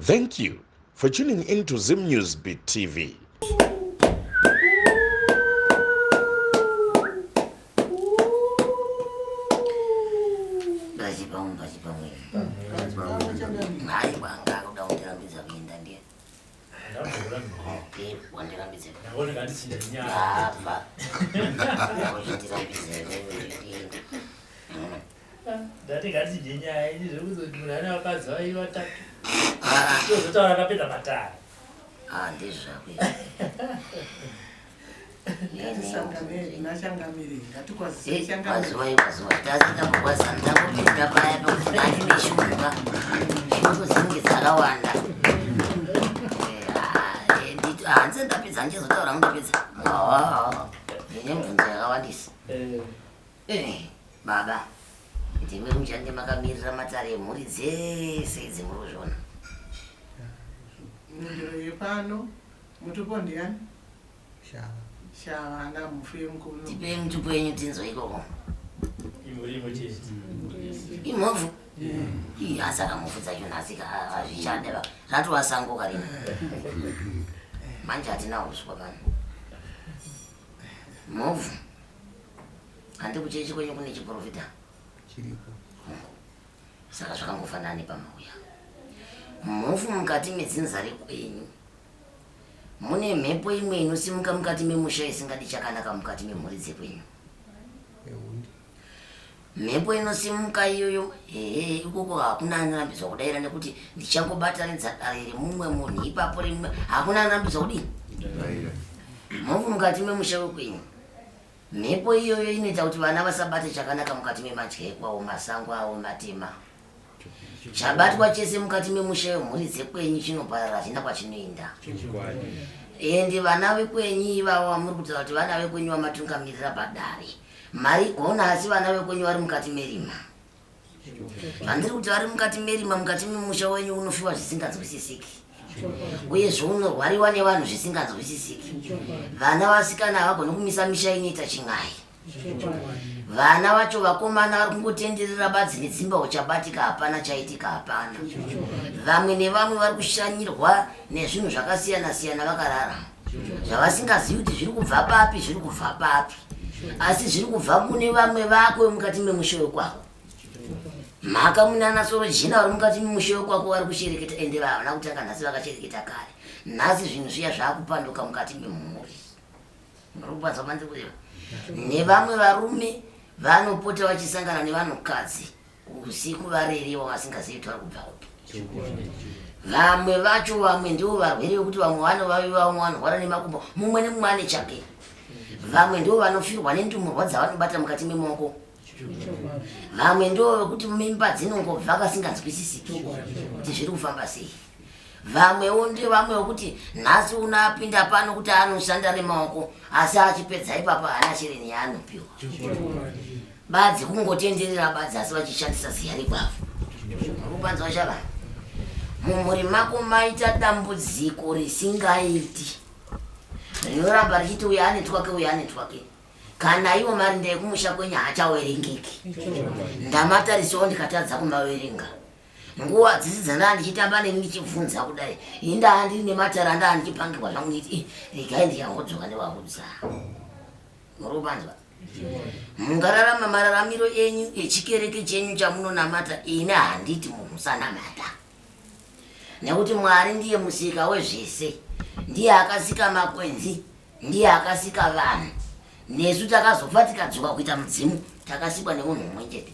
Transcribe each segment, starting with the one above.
Thank you for tuning in to Zim News Beat TV. Ndati ngatidye nyaya ini zvekuzoti munhu ane vakadzi vairi vatatu tozotaura akapedza matare. Ah, ndezvako kwaziwai ndakupinda paya pekuti ndandine shumba shungu dzinenge dzakawanda hanzi ndapedza ndichizotaura ndapedza ndine mibvunzo yakawandisa Eh, baba ndimi muchange makamirira matare emhuri dzese idzi muri kuzviona. Mhinduro yepano mutupo ndiyani? Shava. Shava ana mhufu yemukono. Tipei mutupo yenyu tinzwe ikoko. Imhuri imwe chete. Imhofu. Ii asaka mhofu dzacho nhasi hazvichade ba. Ratova sango karino. Manje hatina huswa pano. Mhofu. Handi kuchechi kwenyu kune chiprofita? Chiriko. Saka zvakangofanana nepamauya. Mhofu mukati medzinza rekwenyu mune mhepo imwe inosimuka mukati memusha isingadi chakanaka mukati memhuri dzekwenyu. Mhepo inosimuka iyoyo ehe ikoko hakuna anorambidzwa kudaira nekuti ndichangobatanidza dare remumwe munhu ipapo remumwe hakuna anorambidzwa kudii? Mhofu mukati memusha wekwenyu. Mhepo iyoyo inoita kuti vana vasabate chakanaka mukati memadya ekwawo, masango avo matema. Chabatwa chese mukati memusha wemhuri dzekwenyu chinoparara hachina kwachinoenda. Ende vana vekwenyu ivavo vamuri kutaura kuti vana vekwenyu vamatungamirira padare marigona asi vana vekwenyu vari mukati merima. Zvandiri kuti vari mukati merima mukati memusha wenyu unofiwa zvisinganzwisisiki uyezve unorwariwa nevanhu zvisinganzwisisiki. Vana vasikana havagoni kumisa misha inoita chin'ai. Vana vacho vakomana vari kungotenderera badzi nedzimba uchabatika hapana chaitika hapana. Vamwe nevamwe vari kushanyirwa nezvinhu zvakasiyana siyana vakarara zvavasingazivi kuti zviri kubva papi zviri kubva papi asi zviri kubva kune vamwe vako vemukati memusha wekwako mhaka munana sorojena vari mukati memusha wekwako vari kushereketa ende vavana kutanga nhasi vakashereketa kare nhasi zvinhu zviya zvakupanduka mukati memhuri muri kupanzwa pandiri kureva nevamwe varume vanopota vachisangana nevanhukadzi Usiku varere wavasingazivi kuti vari kubva kupi. Vamwe vacho vamwe ndivo varwere vekuti vamwe vanovaviva vamwe vanorwara nemakumbo mumwe nemumwe ane chake. Vamwe ndivo vanofirwa nendumurwa dzavanobata mukati memaoko. Vamwe ndivo vekuti mimba dzinongobva kasinganzwisisiki kuti zviri kufamba sei. Vamwewo ndevamwe vekuti nhasi uno apinda pano kuti anoshanda nemaoko asi achipedza ipapo haana shereni yaanopiwa. Badzi kungotenderera badzi asi vachishandisa ziya rekwavo. Kupanzwa shava. Mumhuri mako maita dambudziko risingaiti. Rinoramba richiti uyo ane twake uyo ane twake. Kana iwo marinda ekumusha kwenyu haachawerengeki. Ndamatarisawo ndikatadza kumaverenga. Nguva dzisi dzandaa ndichitamba nemi ndichibvunza kudai. Ini ndaa ndiri nematara ndaa ndichipangirwa zvangu ndichiti regai ndichangodzoka ndovaudza. Muri kupanzwa? Mungararama mararamiro enyu echikereke chenyu chamunonamata, ini handiti munhu usanamata. Nekuti Mwari ndiye musika wezvese, ndiye akasika makwenzi, ndiye akasika vanhu. Nesu takazofa tikadzoka kuita mudzimu, takasikwa nemunhu mumwe chete.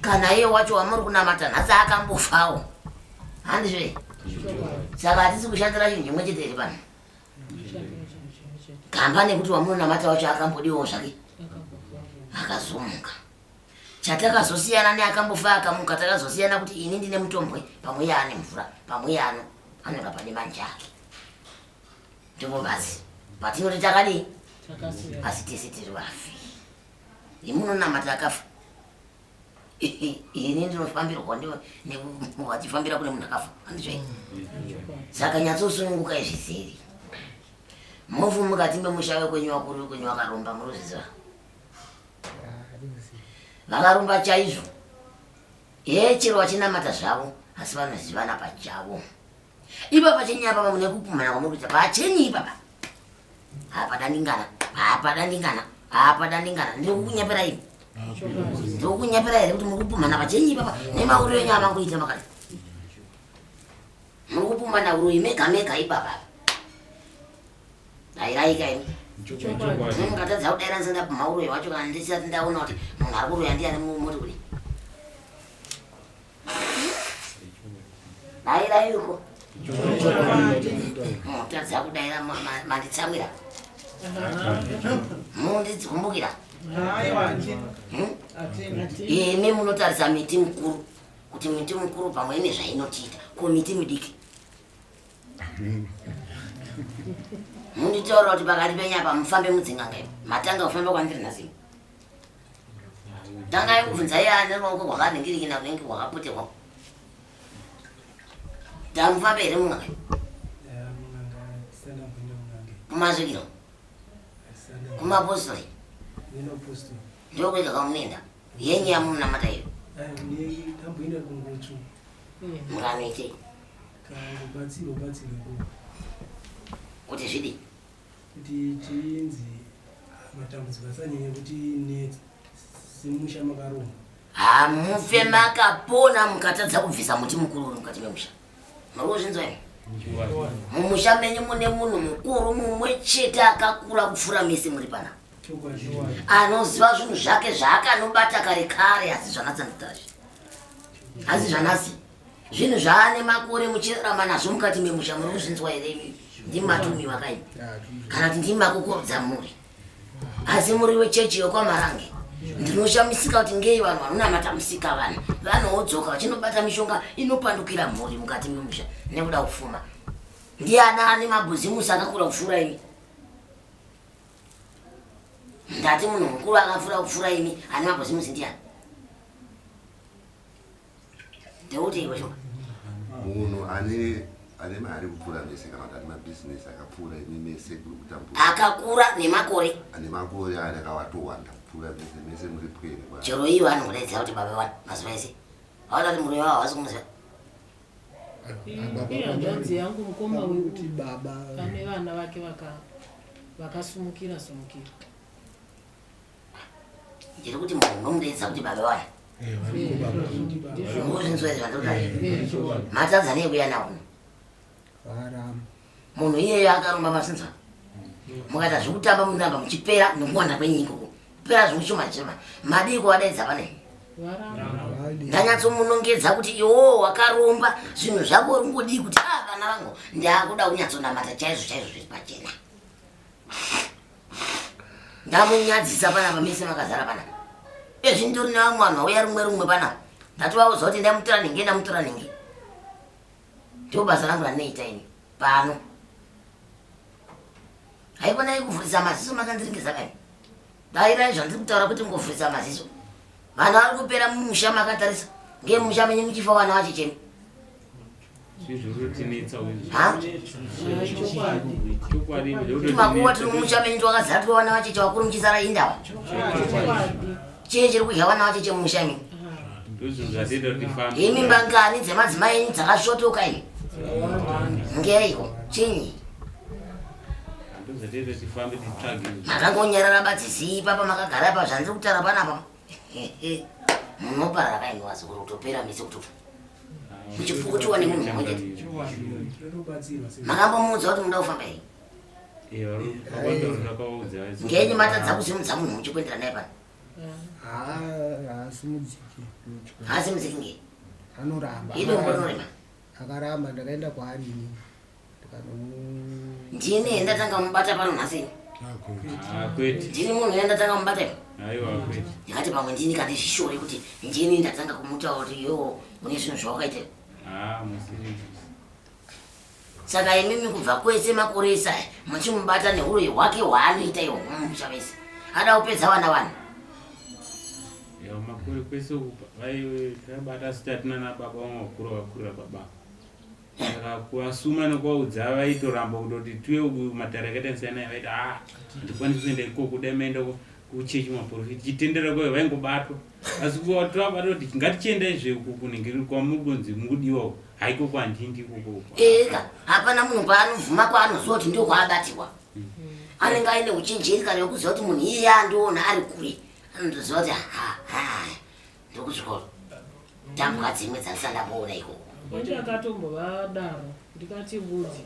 Kana iye wacho wamuri kunamata nhasi akambofawo, handizve? Saka hatisi kushandira chinhu chimwe chete here pano? Gamba nekuti wamunonamata wacho akambodiwawo zvake akazomuka. Chatakazosiyana neakambofa akamuka takazosiyana kuti ini ndine mutombwe pamwe iye ane mvura pamwe iye ano anorapa nemanje ake. Ndipo basi patinoti takadii asi tese tiri vafi. Imunonamata akafa ini ndinofambirwa vachifambira kune munhu akafa handizvo saka nyatsosununguka izvizeri mofu mukati memusha wekwenyu vakuru vekwenyu vakaromba munozviziva vakaromba chaizvo ee chero vachinamata zvavo Asi vanozivana pachavo. Ipapa chenyi apa mune kupumhana kwamuri kuita pachenyi ipapa. Hapadandingana, hapadandingana, hapadandingana. Ndiri kukunyepera imi. Ndiri kukunyepera here kuti muri kupumhana pachenyi ipapa nemauriro enyu amangoita makati. Muri kupumhana uroyi mega mega ipapa. Dairaika imi. Mukatadza kudaira ndisati ndapumha uroyi wacho kana ndisati ndaona kuti munhu ari kuroya ndiyani moti kudii. Dairaiko. Mutadza kudaira manditsamwira. Mundikumbukira. Imi munotarisa miti mukuru kuti miti mukuru pamwe ine zvainotiita ko miti midiki. Munditaura kuti pakati penyu apa mufambe mudzin'anga imi. Matanga kufamba kwandiri nhasi. Tangai kubvunza iye ane ruoko rwakanhingirikina runenge rwakaputirwa. Tamufambe here mun'anga imi? Kumasvikiro? Kumapostori? Ndokwega kwamunoenda? Yenyu yamunamata iyo? Mukanoitei? Kuti zvidii? Kuti chinzi matambudziko asanyanya kuti netsa semusha makaromba. Hamufe makapona mukatadza kubvisa muti mukuru uri mukati memusha. Muri kuzvinzwa here? Mumusha menyu mune munhu mukuru mumwe chete akakura kupfuura mese muri pana. Anoziva zvinhu zvake zvaakanobata kare kare asi zvanatsandudzazve. Asi zvanasi. Zvinhu zvaane makore muchirarama nazvo mukati memusha muri kuzvinzwa here imi? Ndimi matumiwa kaimi kana kuti ndimi makokorodza mhuri asi muri wechechi yokwaMarange. Ndinoshamisika kuti ngei vanhu vanonamata musika vanhu vanoodzoka vachinobata mishonga inopandukira mhuri mukati memusha nekuda kupfuma. Ndiana ane mabhuzimusi akakura kupfuura imi? Ndati munhu mukuru akapfuura kupfuura imi ane mabhuzimusi ndiani? Ndeuti iwe Shumba. Munhu ane ane mari kupfuura mese kana kuti ane mabhizinesi akapfuura imi mese kuri kutambura. Akakura nemakore. Ane makore ane akawatowanda kupfuura mese mese muri pwere. Chero iwe anongodaidzira kuti baba wani mazuva ese. Hauna kuti murume wavo havasi kumuziva. Ihanzvadzi yangu mukoma Kuti baba ane vana vake vakasumukira sumukira. Ndiri kuti munhu unomudeedza kuti baba wani. Ndozvinzwa izvi zvandiri kutaura. Matadza nei kuuya nawo kuno? Munhu iyeyo akaromba masinzwa. Mukaita zvekutamba munoramba muchipera nekuwanda kwenyu ikoko. Kupera zvekushoma chema. Madii kuvadaidza pane? Ndanyatsomunongedza kuti iwowo wakaromba zvinhu zvako uri kungodii kuti ah vana vangu ndakuda kunyatsonamata chaizvo chaizvo zviri pachena. Ndamunyadzisa panapa mese makazara panapa. Ezvi ndori nevamwe vanhu vauya rumwe rumwe panapa. Ndatovaudza kuti ndamutora nhingi ndamutora nhingi. Ndiro basa rangu randinoita ini pano. Haikonai kuvhurisa maziso makandiringisa kani. Dairai zvandiri kutaura kuti ngovhurisa maziso. Vana vari kupera mumusha makatarisa. Nge musha menyu muchifa vana vachichema. Tumakuva tiri mumusha menyu twakazara twa vana vacheche vakuru muchisara indava. Chii chiri kudya vana vacheche mumusha menyu? Imi mbangani dzemadzimai enyu dzakasvotoka imi? Ngeiko? Chinyi? Makangonyarara badzi ipapa makagara pa zvandiri kutaura panapa. Munoparara kaini wazukuru kutopera mese kutofa. Muchipukutiwa nemunhu mumwe chete. Makambomuudza kuti munoda kufamba here? Ngenyi matadza kusimudza munhu muchikuendera naye pano? Haasimudziki. Haasimudziki ngei? Anoramba. Idombo rinorema. Akaramba ndakaenda kwaari ini. Ndini ndatanga mubata pano nhasi. Ndini munhu uya ndatanga mubata iwe. Ndikati pamwe ndini kandizvishore kuti ndini ndatanga kumutaura kuti yo une zvinhu zvawakaita. Saka imimi kubva kwese makore ese aya muchimubata nehuroyi hwake hwaanoita iwo mumusha vese. Ada kupedza vana vanhu. Makore kwese uku takabata asi tatina nababa vamwe vakuru vakurira baba. Saka kuvasuma nekuvaudza vaitoramba kutoti tuye uku matare akaita siyana vaiti ah handikwanisi kuenda ikoko dai maenda uko. Kuchechi maprofita chitendera kwayo vaingobatwa asi tovabatwa kuti ngatichiendai zve uku kunenge kwamuri kunzi mukudiwa uku haiko kwandindi ikoko. Eka hapana munhu paanobvuma kwaanoziva kuti ndio kwaabatiwa. Anenge aine uchenjeri kana wekuziva kuti munhu iyeye andiona ari kure, anotoziva kuti ha ha, ndokusvika tambwa dzimwe dzandisati ndamboona ikoko. Kuti akatombovadaro, ndikati vhudzi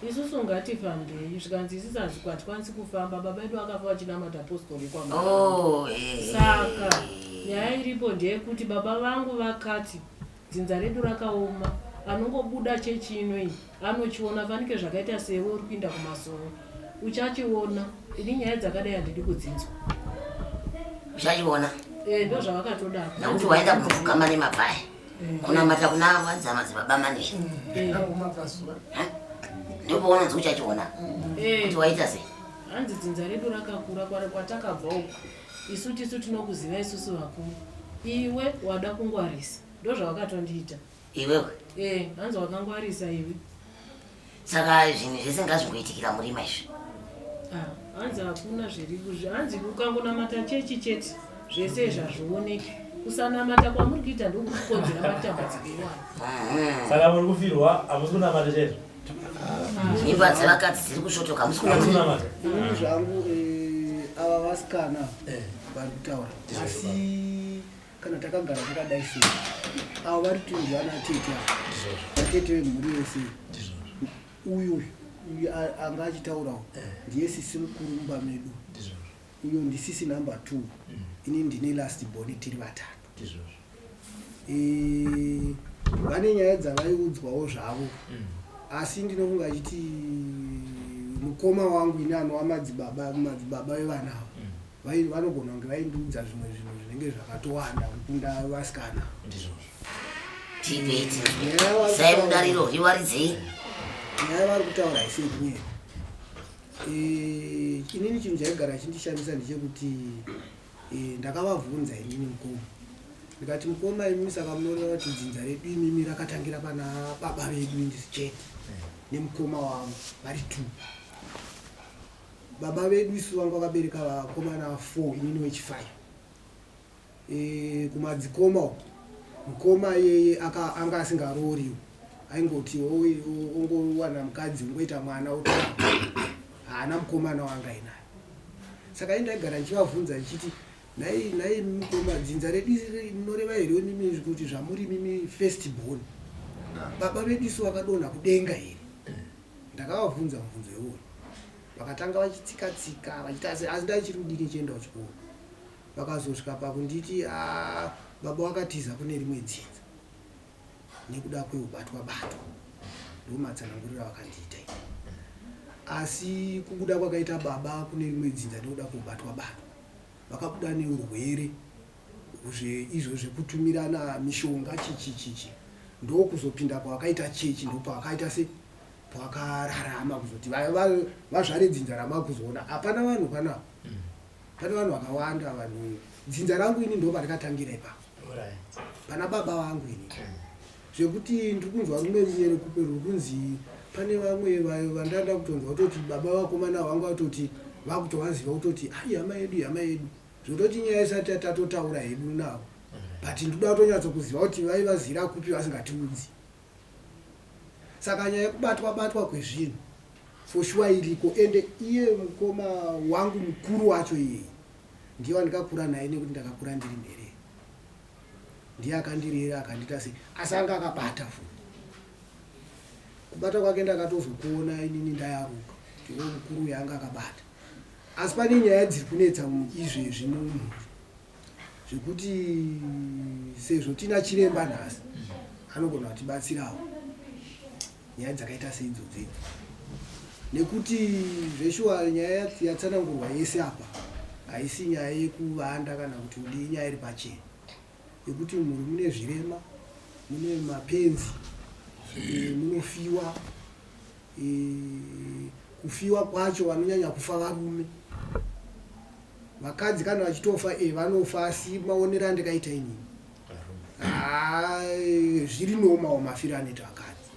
isusu ngatifambei, zvikanzi isusu hatikwanisi kufamba, baba edu akafa vachinamata postori kwama. Oh. Saka nyaya iripo ndeyekuti baba vangu vakati dzinza redu rakaoma, anongobuda chechi ino iyi anochiona fanike zvakaita sewe uri kuinda kumasowe uchachiona. Ini nyaya dzakadai handidi kudzinzwa. Uchachiona. E, ndo zvavakatodaro. Nekuti waenda kunopfugama nemabvaya kunamata kuna vanza madzibaba Manuel. Umabvazuva. Ndopaunonzi uchachiona kuti waita sei. Hanzi dzinza redu rakakura kwatakabva uku, isu tisu tinokuziva isusu vakuru, iwe wada kungwarisa, ndo zvavakatondiita. Iwewe? E, hanzi wakangwarisa iwe. Saka zvinhu zvese ngazvingoitikira murima izvi? Ah, hanzi hakuna zviri hanzi ukangonamata chechi chete zvese izvi hazvioneki, kusanamata kwamuri kuita ndokukonzera matambudziko iwayo. Saka muri kufirwa hamusi kunamata chaizvo? Mimba dzevakadzi dziri kusvotoka, hamusi Hamusi kunamata. kunamata. Inini zvangu ava vasikana vari kutaura, asi kana takagara takadai sei, avo vari tunzi vana tete ava, vatete vemhuri yese. Uyu uyu anga achitaurawo ndiye sisi mukuru mumba medu, uyo ndisisi number 2, ini ndine last born, tiri vatatu. Vane nyaya dzavaiudzwawo zvavo, asi ndinofunga achiti mukoma wangu ini anova madzibaba madzibaba vevana ava, vanogona kunge vaindiudza zvimwe zvinhu zvinenge zvakatowanda kukunda vasikana. Tipei tinzwe. Nyaya vari Sai kutaura- mudariro riwaridzei. Nyaya vari kutaura haisi yekunyepa. Inini chinhu chaigara chindishamisa ndechekuti ndakavabvunza inini mukoma, ndikati, "Mukoma, imimi saka munoreva kuti dzinza redu imimi rakatangira pana baba vedu indisi chete nemukoma wavo vari two? Baba vedu isu vanga vakabereka vakomana four, inini wechifive. Kumadzikoma uku mukoma iyeye anga asingarooriwo, aingoti ongowana mukadzi, ongoita mwana, otoramba, haana mukomana wanga ainaye. Saka ini ndaigara ndichivabvunza ndichiti, 'Nhai nhai mukoma, dzinza redu iri munoreva here mimi kuti zvamuri mimi first born, baba vedu isu vakadonha kudenga here?" Ndakavabvunza mubvunzo iwoyo, vakatanga vachitsika-tsika vachiti, asi ndaichiri kudiki nichienda kuchikoro. Vakazosvika pakunditi, "Ah, baba vakatiza kune rimwe dzinza nekuda kweubatwa batwa." Ndo matsananguriro avakandiita ini. Asi kubuda kwakaita baba kune rimwe dzinza nekuda kweubatwa batwa, vakabuda neurwere izvo zvekutumirana mishonga, chichi chichi, ndokuzopinda kwavakaita chechi, ndopavakaita se pavakararama kuzoti vazvare dzinza ramakuzoona. Hapana vanhu panapa, pane vanhu vakawanda. Vanhu dzinza rangu ini ndo parikatangira ipapo pana baba vangu ini, zvekuti ndiri kunzwa rumwe runyerekupe ruri kunzi pane vamwe vandanda kutonzwa kutoti baba vakomana vangu vatoti vakutovaziva kutoti ai hama yedu, hama yedu, zvototi nyaya isati tatotaura hedu navo, but ndoda kutonyatsokuziva kuti vaivazira kupi vasingatiudzi. Saka nyaya yekubatwa batwa kwezvinhu for sure iriko, ende iye mukoma wangu mukuru wacho iyeye ndiye wandikakura naye, nekuti ndakakura ndiri nherera, ndiye akandirera akandiita sei, asi anga akabata futi. Kubata kwake ndakatozokuona inini ndayaruka, ndiwo mukuru uyo anga akabata. Asi pane nyaya dziri kunetsa izvezvi mumhuri, zvekuti sezvo tina chiremba nhasi anogona kutibatsirawo nyaya dzakaita seidzodzo idzi, nekuti zveshuwa nyaya yatsanangurwa yese apa haisi nyaya yekuvanda kana kuti udii, nyaya iri pachena yekuti mhuri mune zvirema, mune mapenzi, munofiwa. Kufiwa kwacho vanonyanya kufa varume, vakadzi kana vachitofa vanofa, asi maonero andikaita inini, zviri normal mafiro anoita vakadzi,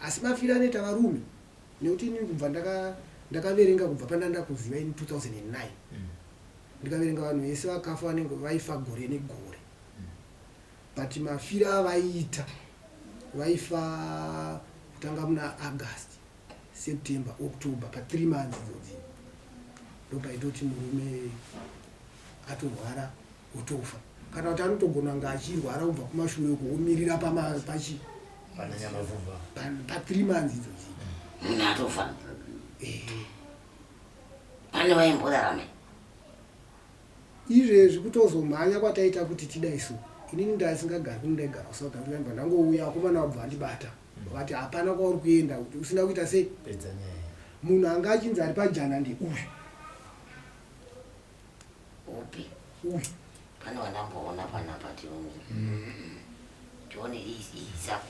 asi mafiro anoita varume, nekuti inini kubva ndakaverenga kubva pandanda kuziva ini 2009. Ndikaverenga vanhu vese vakafa vanenge vaifa gore negore, but mafiro avaiita, vaifa kutanga muna August, September, October, pa3 months idzodzi ndopaitoti murume atorwara otofa, kana kuti anotogona kunge achirwara kubva kumashure uko omirira pachi Pana Nyamavhuvha. Pa3 months idzodzi. Munhu atofa. Pane vaimborarama. Izvezvi kutozomhanya kwataita kuti tidai so, inini ndasingagari kuno, ndaigara kuSouth Africa. Ndibva ndangouya, vakomana vabva vandibata, vakati hapana kwauri kuenda kuti usina kuita sei. Pedza nyaya. Munhu anga achinzi ari pajana ndeuyu. Upi? Uyu. Pane wandamboona panapa, tione, tione. Isa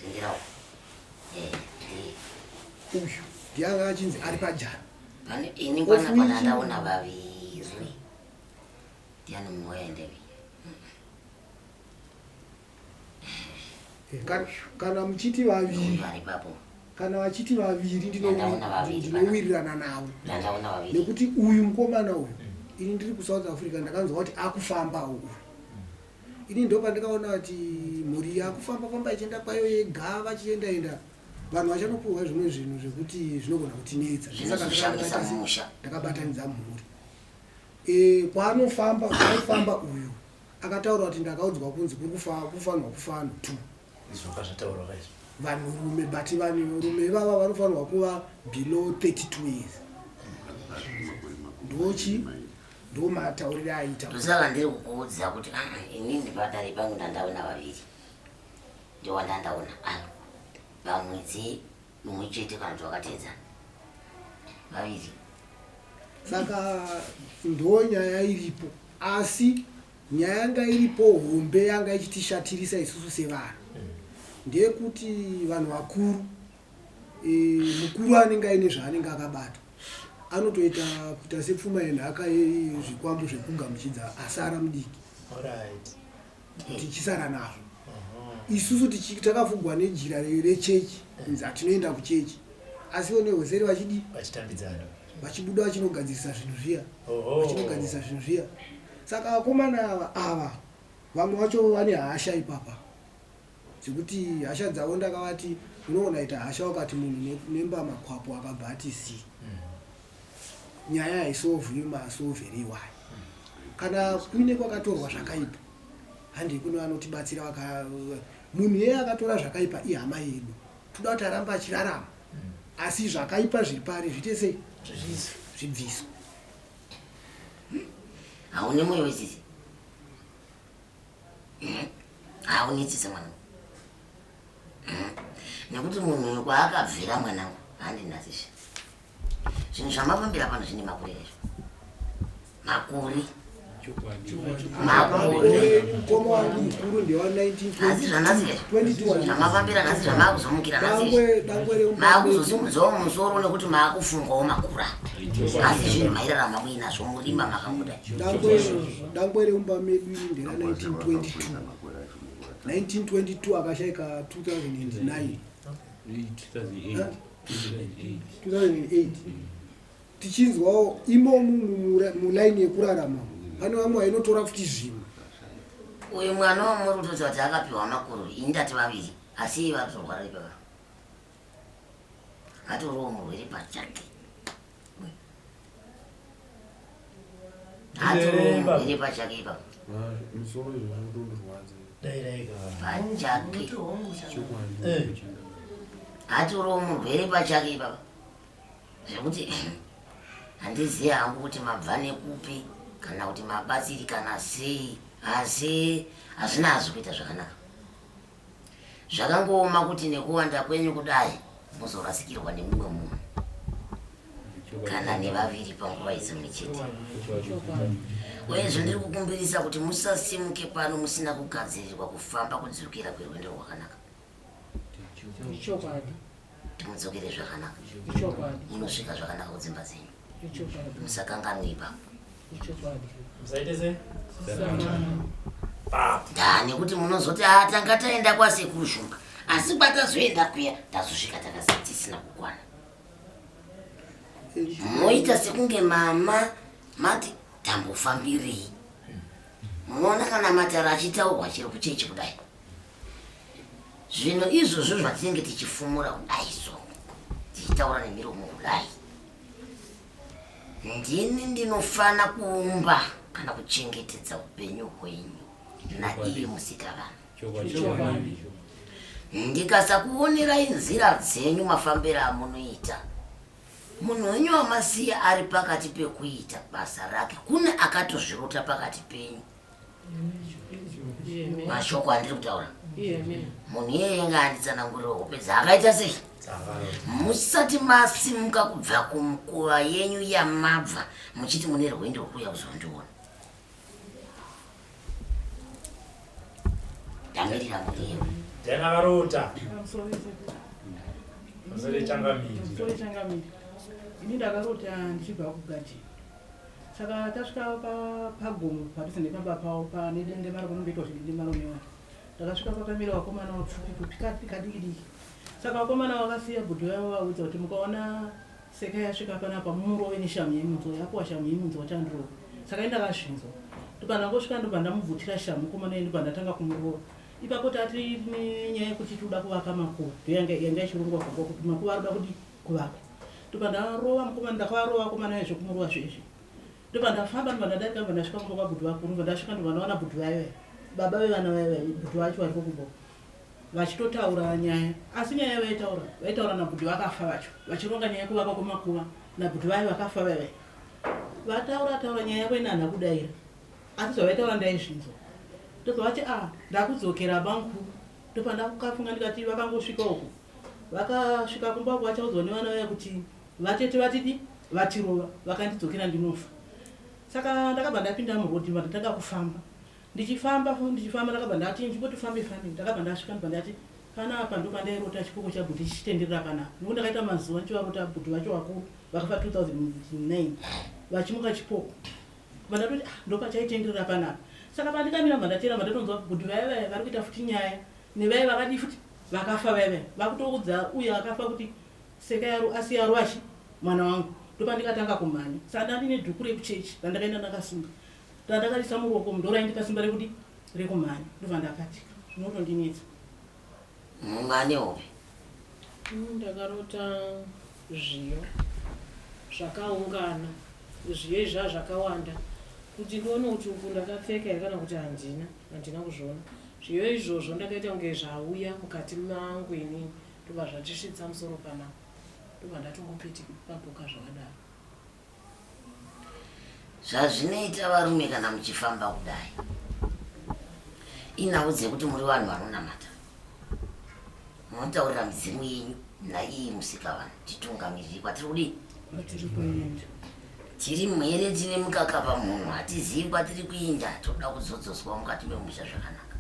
zindirawo. Ndiye. Uyu ndiye anga achinzi ari pajana. Pane ini panapa ndandaona vaviri. Ndiani mumwe waendevi? Kana muchiti vaviri, Uyu ari papo. kana vachiti vaviri, Ndandaona vaviri. ndinowirirana navo. Ndandaona vaviri. Nekuti uyu mukomana uyu, ini ndiri kuSouth Africa, ndakanzwa kuti akufambawo uyu. Ini ndo pandikaona kuti mhuri yakufamba famba ichienda kwayo yega, vachienda enda, vanhu vachanopuhwa zvimwe zvinhu zvekuti zvinogona kutinetsa. Saka Zvinozoshamisa musha. Ndakabatanidza mhuri. Kwaanofamba, kwaifamba uyu, akataura kuti ndakaudzwa kunzi kuri kufanirwa kufa vanhu two. Izvo kazvataurwa kaizvo. Vanhurume, but vanhurume ivava vanofanirwa kuva below 32 years. Ndochi ndo mataurire aita. Ndosaka ndiri kukuudza kuti aa, inini padare pangu ndandaona vaviri, ndowandandaona ava pamwedzi mumwe chete kana kuti vakateedzana vaviri. Saka ndo nyaya iripo, asi nyaya yanga iripo hombe yanga ichitishatirisa isusu sevanhu ndeyekuti vanhu vakuru, mukuru anenge aine zvaanenge akabata, anotoita kuita sepfuma yenhaka yezvikwambo zvekugamuchidza asara mudiki tichisara nazvo. Isusu takafugwa nejira rechechi, kunzi hatinoenda kuchechi, asiwo nehoseri vachidi Vachitambidzana. Vachibuda vachinogadzirisa zvinhu zviya. Oho. Vachinogadzirisa zvinhu zviya. Saka vakomana ava vamwe vacho vane hasha ipapa, dzekuti hasha dzavo ndakavati unoona ita hasha wakati munhu nembama kwapo, akabva ati zi nyaya haisolvwi masolvere iwayo. Kana kuine kwakatorwa zvakaipa, handei kune vanotibatsira. Munhu iyeye akatora zvakaipa ihama yedu, toda kuti arambe achirarama, asi zvakaipa zviri pari zviite sei? Zvibviswe. Haune mwoyo wetsitsi, haune tsitsi mwanangu. Nekuti munhu uyu kwaakabvira, mwanangu, handinasizve zvinhu zvamafambira pano zvine makore izvo, makore, makore. Mukoma wangu mukuru ndewa Asi zvanhasi 1922. Zvamafambira nhasi, zvamakuzomukira nhasi izvi, Dangwe reumba. Maakuzosimudzwawo musoro nekuti maakufungawo makura, asi zvinhu mairarama muinazvo murima makangodai. Dangwe reumba medu iri ndera 1922, 1922, akashaika 2009. 2008. 2008. Tichinzwawo imomu mulaini yekurarama, pane vamwe vainotora futi zvimwe. Uyu mwana wamuri kutoti kuti akapiwa makuru, ini ndati vaviri, asi iye vatorwara ipapa, atoriwo murwere pachake, atoriwo murwere pachake ipapa. Musoro izvo zvinotondirwadza. Dai Pachake. Unoti hongu chana. Chokwadi. Atoriwo murwere pachake ipapa, zvekuti handizivi hangu kuti mabva nekupi kana kuti mabatsirikana sei, asi hazvina hazvo kuita zvakanaka. Zvakangooma kuti nekuwanda kwenyu kudai muzorasikirwa nemumwe munhu kana nevaviri panguva idzimwe chete. Uyezve ndiri kukumbirisa kuti musasimuke pano musina kugadzirirwa kufamba kudzokera kwerwendo rwakanaka. Ichokwadi. Timudzokere zvakanaka. Ichokwadi. Munosvika zvakanaka kudzimba dzenyu. Ichokwadi. Musakanganwe ipapo. Ichokwadi. Musaite sei? Nda nekuti munozoti, "Ah, tanga taenda kwasekuru Shumba, asi kwatazoenda kuya tazosvika tisina kukwana." Moita sekunge mama mati. Tambofambirei? Munoona kana matare achitaurwa chero kuchechi kudai. Zvino izvozvo zvatinenge tichifumura kudai so, tichitaura nemiromo kudai. Ndini ndinofana kuumba kana kuchengetedza upenyu hwenyu naiye musikavanhu. Ndikasakuonerai nzira dzenyu mafambiro amunoita, munhu wenyu wamasiya ari pakati pekuita basa rake, kune akatozvirota pakati penyu. Mashoko andiri kutaura, munhu iyeye ngaanditsanangurire hope dzaakaita sei musati masimuka kubva kumukova yenyu yamabva muchiti mune rwendo rwekuuya kuzondiona. Ndamirira muriwo. Jana varota. Musoro changamire. Musoro changamire. Ini ndakarota ndichibva kugadheni. Saka tasvika pagomo padhuze nepamba pavo pane dendemaro panomboitwa zvedendemaro nevana. Ndakasvika pakamira vakomana vapfupi pfupi kadiki diki. Saka vakomana vakasiya bhudhi vavo vaudza kuti mukaona Sekai asvika panapa mumurove neshamhu yemunzwa yapuwa shamhu yemunzwa kuti andirove. Saka ini ndakazvinzwa. Ndobva ndangosvika ndobva ndamubvutira shamhu mukomana iye ndobva ndatanga kumurova. Ipapo tati nenyaya yekuti tinoda kuvaka makuva ndoyanga yanga ichirongwa kumba kuti makuva arikuda kudii kuvakwa. Ndobva ndarova mukomana ndakavarova vakomana vaye zvekumurova zvezve. Ndobva ndafamba ndobva ndadarika ndobva ndasvika kumba kwabhudhi vakuru ndobva ndasvika ndobva ndawana bhudhi vaye vaye baba vevana vaye vaye bhudhi vacho variko kumba uko. Vachitotaura nyaya asi nyaya yavaitaura vaitaura nabhudhi vakafa vacho vachironga nyaya yekuvakwa kwemakuva nabhudhi vaye vakafa vaya vaya vataura taura nyaya yavo ini handina kudaira asi zvavaitaura ndaizvinzwa ndobva vati ah ndakudzokera bamkuru ndopandakafunga ndikati vakangosvika uku vakasvika kumba uku vachaudzwa nevana vaya kuti vatete vatidi vatirova vakandidzokera ndinofa saka ndakabva ndapinda muroad ndatanga kufamba Ndichifamba ndichifamba ndakabva ndati ndichingoti fambe fambe ndakabva ndasvika ndobva ndati panapa ndopandairota chipoko chabhuti chichitenderera panapa nokuti ndakaita mazuva ndichivarota bhuti vacho vakuru vakafa 2009 vachimuka chipoko bva ndatoti ah, ndopachaitenderera panapa saka pandikamira bva ndatera bva ndatonzwa bhuti vaya vaya vari kuita futi nyaya nevaya vakadii futi vakafa vaya vaya vakutoudza uyo akafa kuti seka yaro asi yaro achi mwana wangu ndopandikatanga kumhanya saka ndandine dhuku rekuchechi randakaenda ndakasunga Randakaisa muruoko ndoraindipa simba rekudi rekumhanya ndobva ndakatika zvinotondinetsa. Mumwe ane hope. Ini ndakarota zviyo zvakaungana zviyo izvi zvakawanda kuti ndione kuti uku ndakapfeka here kana kuti handina handina kuzviona zviyo izvozvo ndakaita kunge zvauya mukati mangu inini ndobva zvatisvitsa musoro panapa ndobva ndatongopetuka zvakadaro. Zvazvinoita varume kana muchifamba kudai inhau dzekuti muri vanhu vanonamata munotaurira midzimu yenyu naiyi musikavanhu titungamiriri kwatiri kudii tiri mhere tine mukaka pamunhu hatizivi kwatiri kuinda toda kudzodzoswa mukati memusha zvakanaka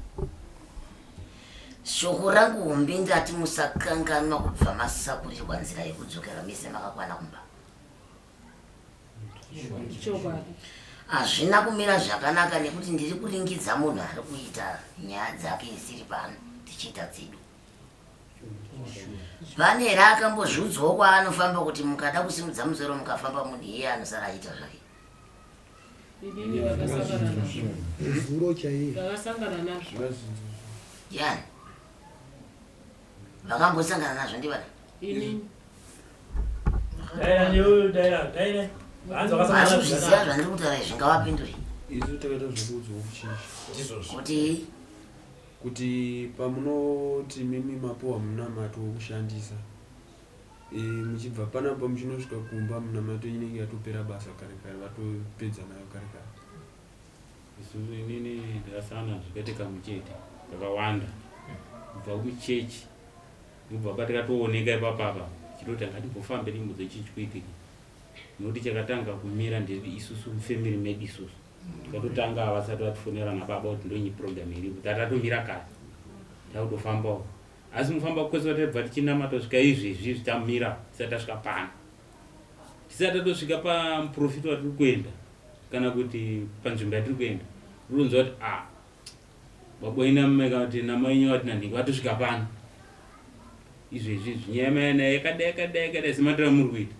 shoko rangu hombe ndati musakanganwa kubva masakurirwa nzira yekudzokera mese makakwana kumba Hazvina kumira zvakanaka nekuti ndiri kuringidza munhu ari kuita nyaya dzake isiri pano tichiita dzedu. Pane here akambozviudzwawo kwaanofamba kuti mukada kusimudza musoro mukafamba munhu iye anosara achiita zvake? Inini vakasangana nazvo. Zuro chaiye. Ndakasangana nazvo. Yani. Vakambosangana nazvo ndivana? Inini. Asi kuzviziva zvandiri kutaura izvi ngavapindure. Isu takaita zvekuudzwa kuchechi. Kuti kuti pamunoti mimi mapuwa munamato wekushandisa e, muchibva panapa muchinosvika kumba munamato inenge yatopera basa kare kare vatopedza nayo kare kare. Isusu inini ndakasangana nazvo kwete kamwe chete kakawanda kubva kuchechi ndobva patikatooneka ipapapa chitoti ngatimbofambe timbudze chii chikuitika nokuti chakatanga kumira ndiri isusu mufamily medu isusu tikatotanga vasati vatifonera nababa kuti ndonyi program iripo tatatomira kare takutofambawo asi mufamba kwese vataibva tichinamata kusvika izvezvi zvitamira tisati tasvika pano tisati tatosvika pamuprofita watiri kuenda kana kuti panzvimbo yatiri kuenda urikunzwa kuti a ah, baba inamai kana kuti namai wenyu vati nanhingi vatosvika pano izvezvi izvi nyaya mayana yakadai yakadai yakadai sematira muri kuita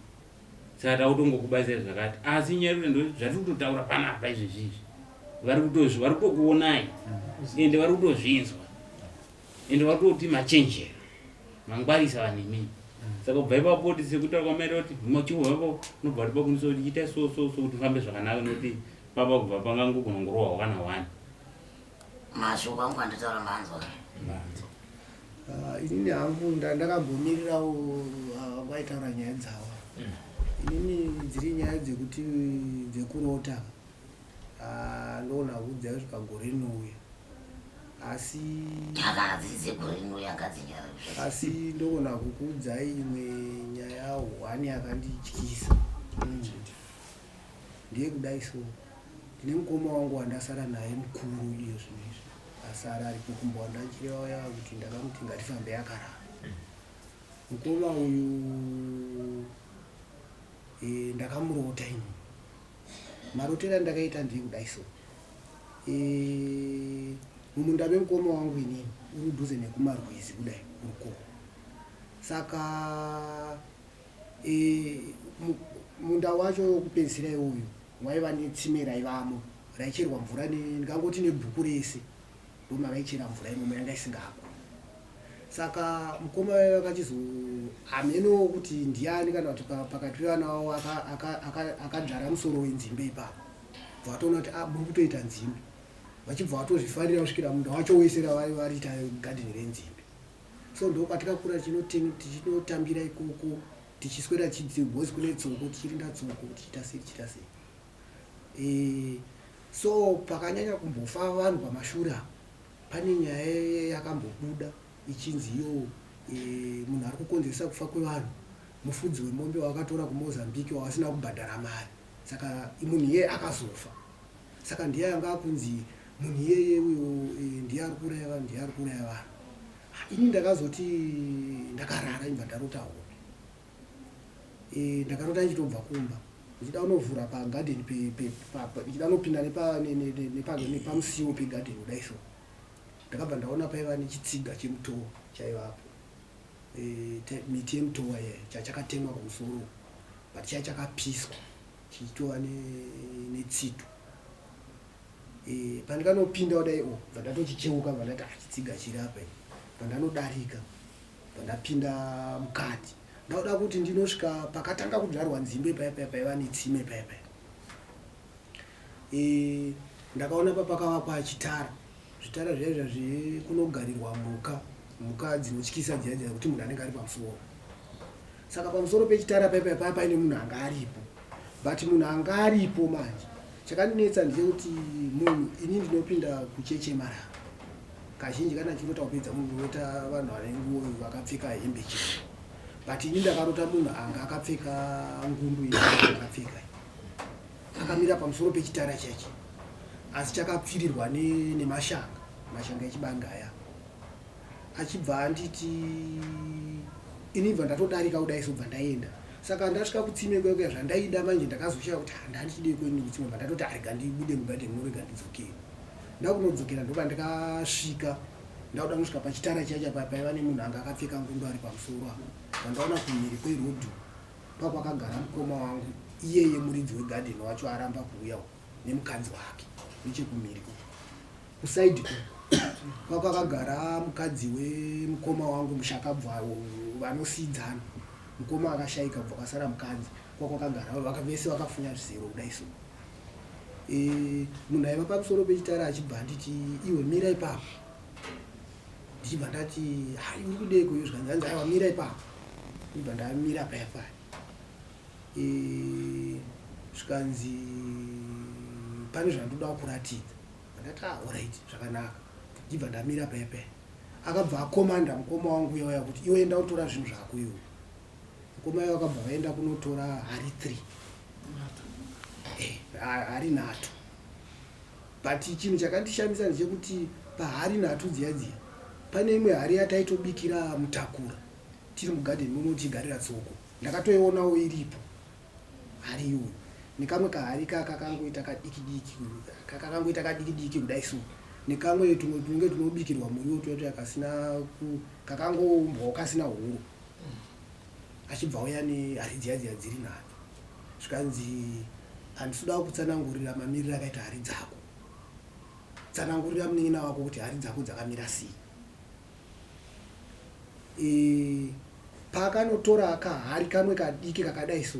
Saka takutongokubatsirai zvakati asi nyaya yekuti ndo zvatiri kutotaura panapa izvezvi izvi vari kutozvi vari kutokuonai ende vari kutozvinzwa ende vari kutoti machenjera mangwarisa vanhu imimi. Saka kubva ipapo kuti sekutaura kwamaita kuti machibva ipapo unobva kuti pakunisa kuti itai so so so kuti ufambe zvakanaka nekuti papa kubva pangangogona kungorohwa kana one. Mashoko angu andataura manzwa. Ah, inini hangu ndakambomirirawo ah, vaitaura nyaya dzavo. Inini dziri nyaya dzekuti dzekurota ah, ndoona kuudzai kusvika gore rinouya asi Kana dziri dzegore rinouya ngadzinyarare. Asi ndogona kukuudzai imwe nyaya hwani yakandityisa ndeyekudai so ndine mukoma wangu wandasara naye mukuru iyo zvino izvi asara aripo kumba wandachireva uya kuti ndakamuti ngatifambe akarara mukoma uyu e, ndakamurota ini marotero andakaita ndeyekudai so e, mumunda memukoma wangu inini uri dhuze nekumarwizi kudai kurukoko saka e, munda wacho wekupedzisira iwoyo waiva netsime raivamo raicherwa mvura ndingangoti nebhuku rese ndomavaichera mvura imomo yanga isingako saka mukoma vaiva vakachizo hameno kuti ndiani kana kuti pakati pevana vavo akadzvara musoro wenzimbe ipapo bva vatoona kuti ah, muri kutoita nzimbe vachibva vatozvifarira kusvikira munda wacho wese variita gadheni renzimbe so ndokwatakakura tichinotambira ikoko tichiswera tichibhozi kune tsoko tichirinda tsoko tichiita sei tichiita sei e, so pakanyanya kumbofa vanhu pamashure apa pane nyaya yakambobuda ichinzi iyo e, munhu ari kukonzeresa kufa kwevanhu mufudzi wemombe wakatora kumozambique wavasina kubhadhara mari saka munhu iyeye akazofa saka ndiye anga akunzi munhu iyeye uyo e, ndiye ari kuuraya vanhu ndiye ari kuuraya vanhu ini ndakazoti ndakarara imba ndarota hope e, ndakarota ndichitobva kumba ndichida kunovhura pagadheni ndichida kunopinda nepamusiwo pegadheni kudai so ndakabva ndaona paiva nechitsiga chemutowa chaivapo e, miti yemutowa iya chachakatemwa kumusoro but chaiva chakapiswa chichitova netsito e, pandikanopinda kudai o bva ndatochicheuka bva ndati ah, chitsiga chiri apa bva ndanodarika bva ndapinda mukati ndakuda kuti ndinosvika pakatanga kudyarwa nzimbe paya paya paiva netsime paya paya e, ndakaona papakavakwa chitara zvitara zviya zviya zvekunogarirwa mhuka mhuka dzinotyisa dziya dziya kuti munhu anenge ari pamusoro saka pamusoro pechitara paya paya paya paine munhu anga aripo but munhu anga aripo manje chakandinetsa ndechekuti munhu ini ndinopinda kucheche marava kazhinji kana chirota kupedza munhu unorota vanhu vane nguo vakapfeka hembe chena but ini ndakarota munhu anga akapfeka ngundu akapfeka akamira pamusoro pechitara chachi asi chakapfirirwa nemashanga mashanga echibanga aya achibva anditi ini bva ndatodarika kudai so bva ndaenda saka ndasvika kutsime kuya kuya zvandaida manje ndakazoshaya kuti handandichidei kweni kutsime bva ndatoti arega ndibude mugadheni munorega ndidzokere ndakunodzokera ndopa ndikasvika ndakuda kusvika pachitara chiya chapa paiva nemunhu anga akapfeka ngundu ari pamusoro apo pandaona kumhiri kwerodhu pakwakagara mukoma wangu iyeye muridzi wegadheni wacho aramba kuuya nemukadzi wake nechekumhiri kusaidi kwakwakagara mukadzi wemukoma wangu mushakabva vanosiidzana mukoma akashaika kubva kwasara mukadzi kwakwakagara vese vakafunya zvizero kudai so e, munhu aiva pamusoro pechitara achibva anditi iwe mira ipapo ndichibva ndati hai uri kudeko iyo zvikanzi hanzi aiwa mira ipapo ndibva ndamira paya paya e, zvikanzi pane zvandoda kuratidza ndati ah alright zvakanaka ndibva ndamira paya paya akabva akomanda mukoma wangu uya uya kuti iwe enda utora zvinhu zvako iwe mukoma uya akabva vaenda kunotora hari 3 eh, hari nhatu but chinhu chakandishamisa ndechekuti pahari nhatu dziya dziya pane imwe hari yataitobikira mutakura tiri mugadheni muno tichigarira tsoko ndakatoionawo iripo hari iyoyo nekamwe kahari kakakangoita kadiki diki kakakangoita kadiki diki kudai so nekamwe tumwe tunenge tunobikirwa muriwo tuya tuya kasina kakangoumbwawo kasina huro achibva auya nehari dziya dziya dziri nhatu Zvikanzi handisi kuda kutsanangurira mamiriro akaita hari dzako. Tsanangurira munin'ina wako kuti hari dzako dzakamira sei. E, paakanotora kahari kamwe kadiki kakadai so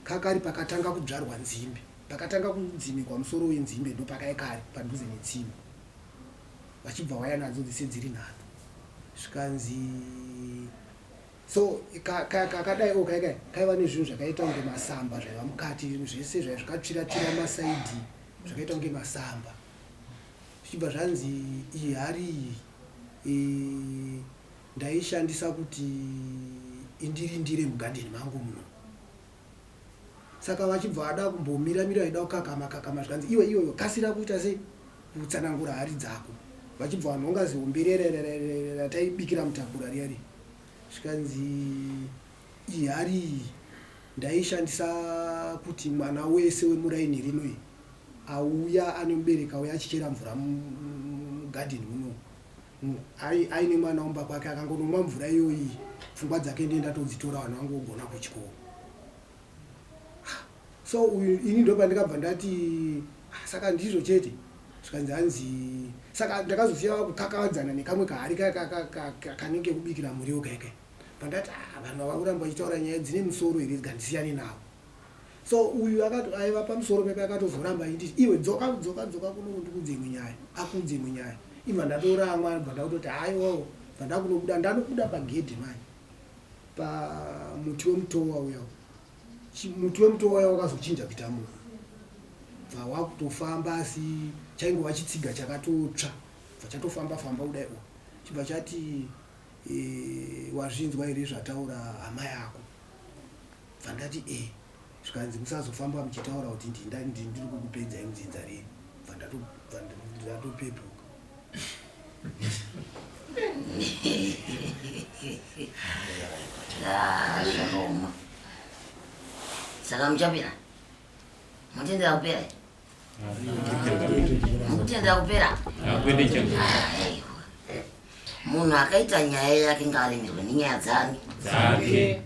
kakari pakatanga kudzvarwa nzimbe pakatanga kudzimikwa musoro wenzimbe ndopakai kari padhuze netsime vachibva waya nadzo dzese dziri nhatu zvikanzi so kakadai o kaikai kaiva nezvinhu zvakaita kunge masamba zvaiva mukati zvese zvaiva zvakatsvira tsvira masaidhi zvakaita kunge masamba zvichibva zvanzi iyi hari iyi e, ndaishandisa kuti indirindire mugadheni mangu muno Saka vachibva vada kumbomira mira vaida kukakama kakama zvikanzi iwe iwe kasira kuita sei kutsanangura hari dzako vachibva vanhonga zihombe riya rataibikira mutakura riya riya zvikanzi iyi hari iyi ndaishandisa kuti mwana wese wemuraini rino iyi auya ane mubereki auya achichera mvura mugadheni muno aine mwana umba kwake akangonomwa mvura iyoyi pfungwa dzake ndiye ndatodzitora vanhu vangu vogona kuchikoro so uyu ini ndopandikabva ndati ah, saka ndizvo chete zvikanzi hanzi saka ndakazosiya vakukakavadzana nekamwe kahari kanenge kubikira muriwo kaike pandati ah, vanhu vava kuramba vachitaura nyaya dzine musoro here dzikandisiyane navo so uyu aiva pamusoro pepe akatozoramba achiti iwe dzoka dzoka dzoka kuno ndikuudze imwe nyaya akuudze imwe nyaya ibva ndatoramwa bva ndakutoti haiwawo bva ndakunobuda ndanobuda pagedhi manje pamuti wemutowa uya muti wemutowa uya wakazochinja kuita munhu bva wakutofamba asi chaingova chitsiga chakatotsva bva chatofamba famba kudai o chibva chati e, wazvinzwa here zvataura hama yako bva ndati e zvikanzi musazofamba muchitaura kuti ndiri kukupedzai mudzinza renyu bva ndatopepuka Ah, zvakaoma saka muchapera mutendera kupera mukutendera kupera munhu akaita nyaya yake ngaaremerwe nenyaya dzani dzake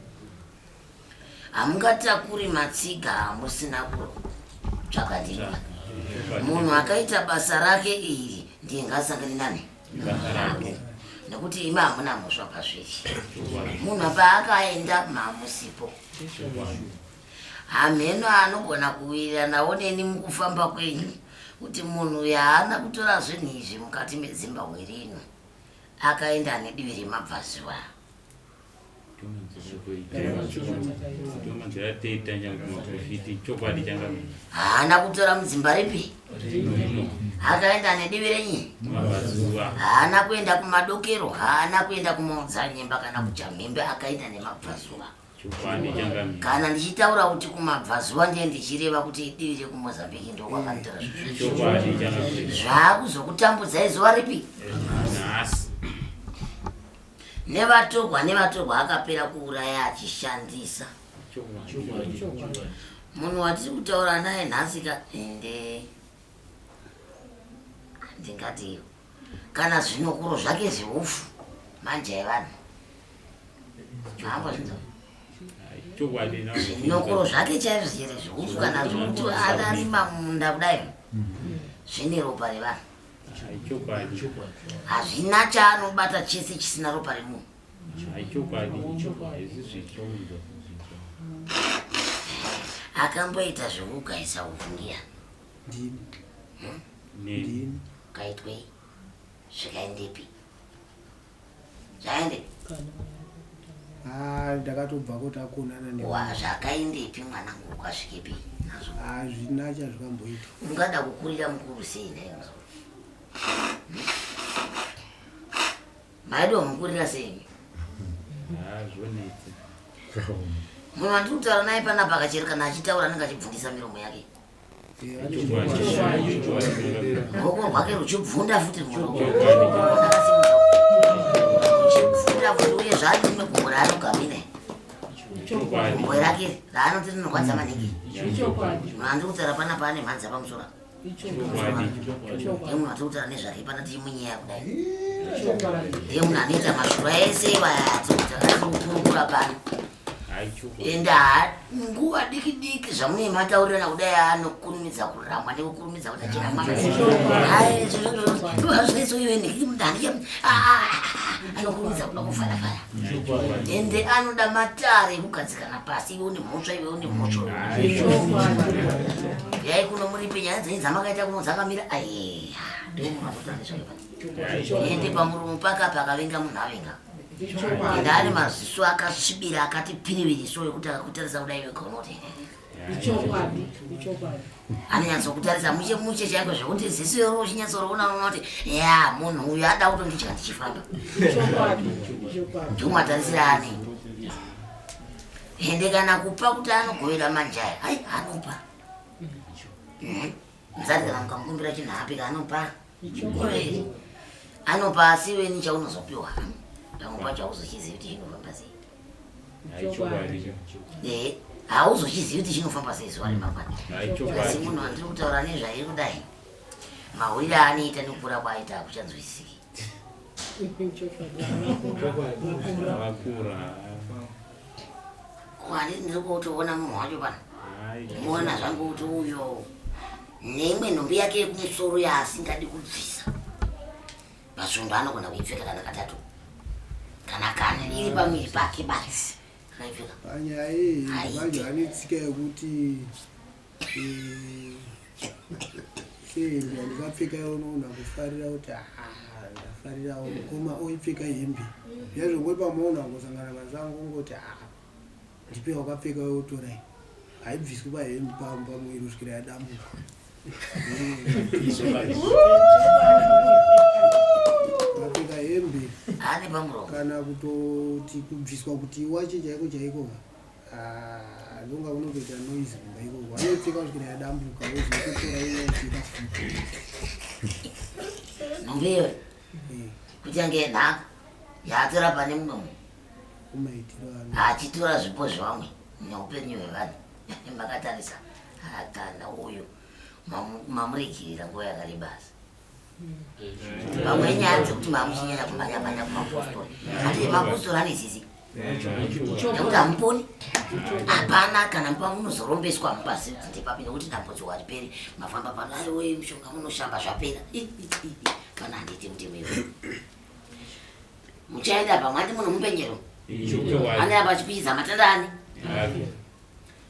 Hamungatakuri matsiga amusina kutsvaka ndima. Munhu akaita basa rake iri ndiye ngaasangane nani nekuti imi hamuna mhosva pazviri. Munhu paakaenda mamusipo. Hamheno anogona kuwiriranawo neni mukufamba kwenyu kuti munhu uyu haana kutora zvinhu izvi mukati medzimbahwe rino akaenda nedivi remabvazuva. Haana kutora mudzimba ripi? Akaenda nedivi renyi? Haana kuenda kumadokero, haana kuenda kumaodzanyemba kana kuchamhembe, akaenda nemabvazuva. Kana ndichitaura kuti kumabvazuva ndiye ndichireva kuti divi rekuMozambique ndokwakanotora zvinhu. Zvaakuzokutambudzai zuva ripi? Nevatorwa nevatorwa akapera kuuraya achishandisa munhu watiri kutaura naye nhasi ka ende handingati kana zvinokuro zvake zveupfu manje evanhu haambozvinzwa zvinokuro zvake chaizvo zvere zveupfu kana zvekuti akarima munda kudai zvine ropa revanhu Hazvina chaanobata chese chisina ropa remunhu. Akamboita zvekugaisa upfu ndiani? Ndini. Hmm? Ndini. Kaitwei? Zvikaendepi? Zvaendepi? Ah, ndakatobvako takonana ne. Wa zvakaendepi mwanangu ukasvikepi nazvo? Hazvina chazvikamboita. Ungada kukurira mukuru sei nhai muzukuru? Maida kumukurira sei? Ah, zvonetsa. Munhu wandiri kutaura naye panapa akachero kana achitaura anenge achibvundisa miromo yake. Ruoko rwake ruchibvunda futi rumwe ruoko. Ruchibvunda futi uye zvaari rimwe gumbo raanogamina. Gumbo rake raanoti rinorwadza maningi. Munhu andiri kutaura panapa ane mhanza pamusoro. Ndiye munhu atiri kutaura nezvake pana tiri munyeya kudai. Ndiye munhu anoita mashura ese iwaya atiri kukurukura pano. Ende ha- nguva diki diki zvamunenge mataurirana kudai anokurumidza kuramwa nekukurumidza kuti achena mwana. Anokurumidza kuda kuvharavhara. Ende anoda matare ekugadzikana pasi, iwe une mhosva, iwe une mhosva. Yai kuno muripe nyaya dzenyu dzamakaita kuno dzakamira. Aiya, ndomunozotaura nezvake pano. Ende pamuromo pake apa akavenga munhu avenga. Ende ane maziso akasvibira akati piriviri so ekuti akakutarisa kudai iwe kaunoti. Ichokwadi, ichokwadi. Anonyatsokutarisa mushe mushe chaiko zvekuti ziso iro uchinyatsoriona unoti ya munhu uyu ada kutondidya ndichifamba. Ichokwadi, ichokwadi. Ndomatarisira ane. Ende kana kupa kuti anogovera manjaya, ai anopa. Musati kana mukamukumbira chinhu haapi anopa. Ichokwadi. Anopa asi iwe chaunozopiwa. Pamwe pacho hauzochizivi kuti chinofamba sei. Chokwadi. Hauzochizivi kuti chinofamba sei zuva remangwana. Chokwadi. Asi munhu wandiri kutaura nezvairi kudai, mahurire aanoita nekukura kwaaita hakuchanzwisisiki. Vakura. Kwani ndiri kutoona munhu wacho pano. Muona zvangu kuti uyo neimwe nhumbi yake yekumusoro yaasingadi kubvisa. Pasvondo anogona kuipfeka kana katatu. Kana kana iri pamwiri pake basi. Akaipfeka. Panyaya iyi manje ane tsika yekuti sehembe yandikapfeka unoona kufarira kuti ah, ndafarirawo mukoma oipfeka hembe yazvongoti pamuona kungosangana masango ungoti ah, ndipe wakapfeka wotorai haibviswi pahembe pamuviri kusvikira yadambuka. Apfeka hembe Ane pamuromo. kana kutoti kubviswa kuti iwache chaiko chaiko ah, ndonga unotoita noise kumba ikoko anopfeka kusvikira yadambuka wozototora inopfeka futi. Nhumbi iyoyo kuti yange nhaka yaatora pane mumwe munhu. Kumaitiro ano. Achitora zvipo zvevamwe neupenyu hwevanhu makatarisa kana uyu mamuregerera nguva yakareba asi. Pamwe nyaya dzekuti mamuchinyanya kumhanya mhanya kumapostori. Ati mapostori ane zizi. Nekuti hamuponi. Hapana kana pamunozorombeswa mupazivi kuti ndepapi nekuti dambudziko hariperi. Mafamba pano aiwe mushonga munoshamba zvapera. I, i, i, i. Kana handiite mutemo iyoyo. Muchaenda pamwe ati munhu mupenyero. Ane apa achikwidza matanda ani.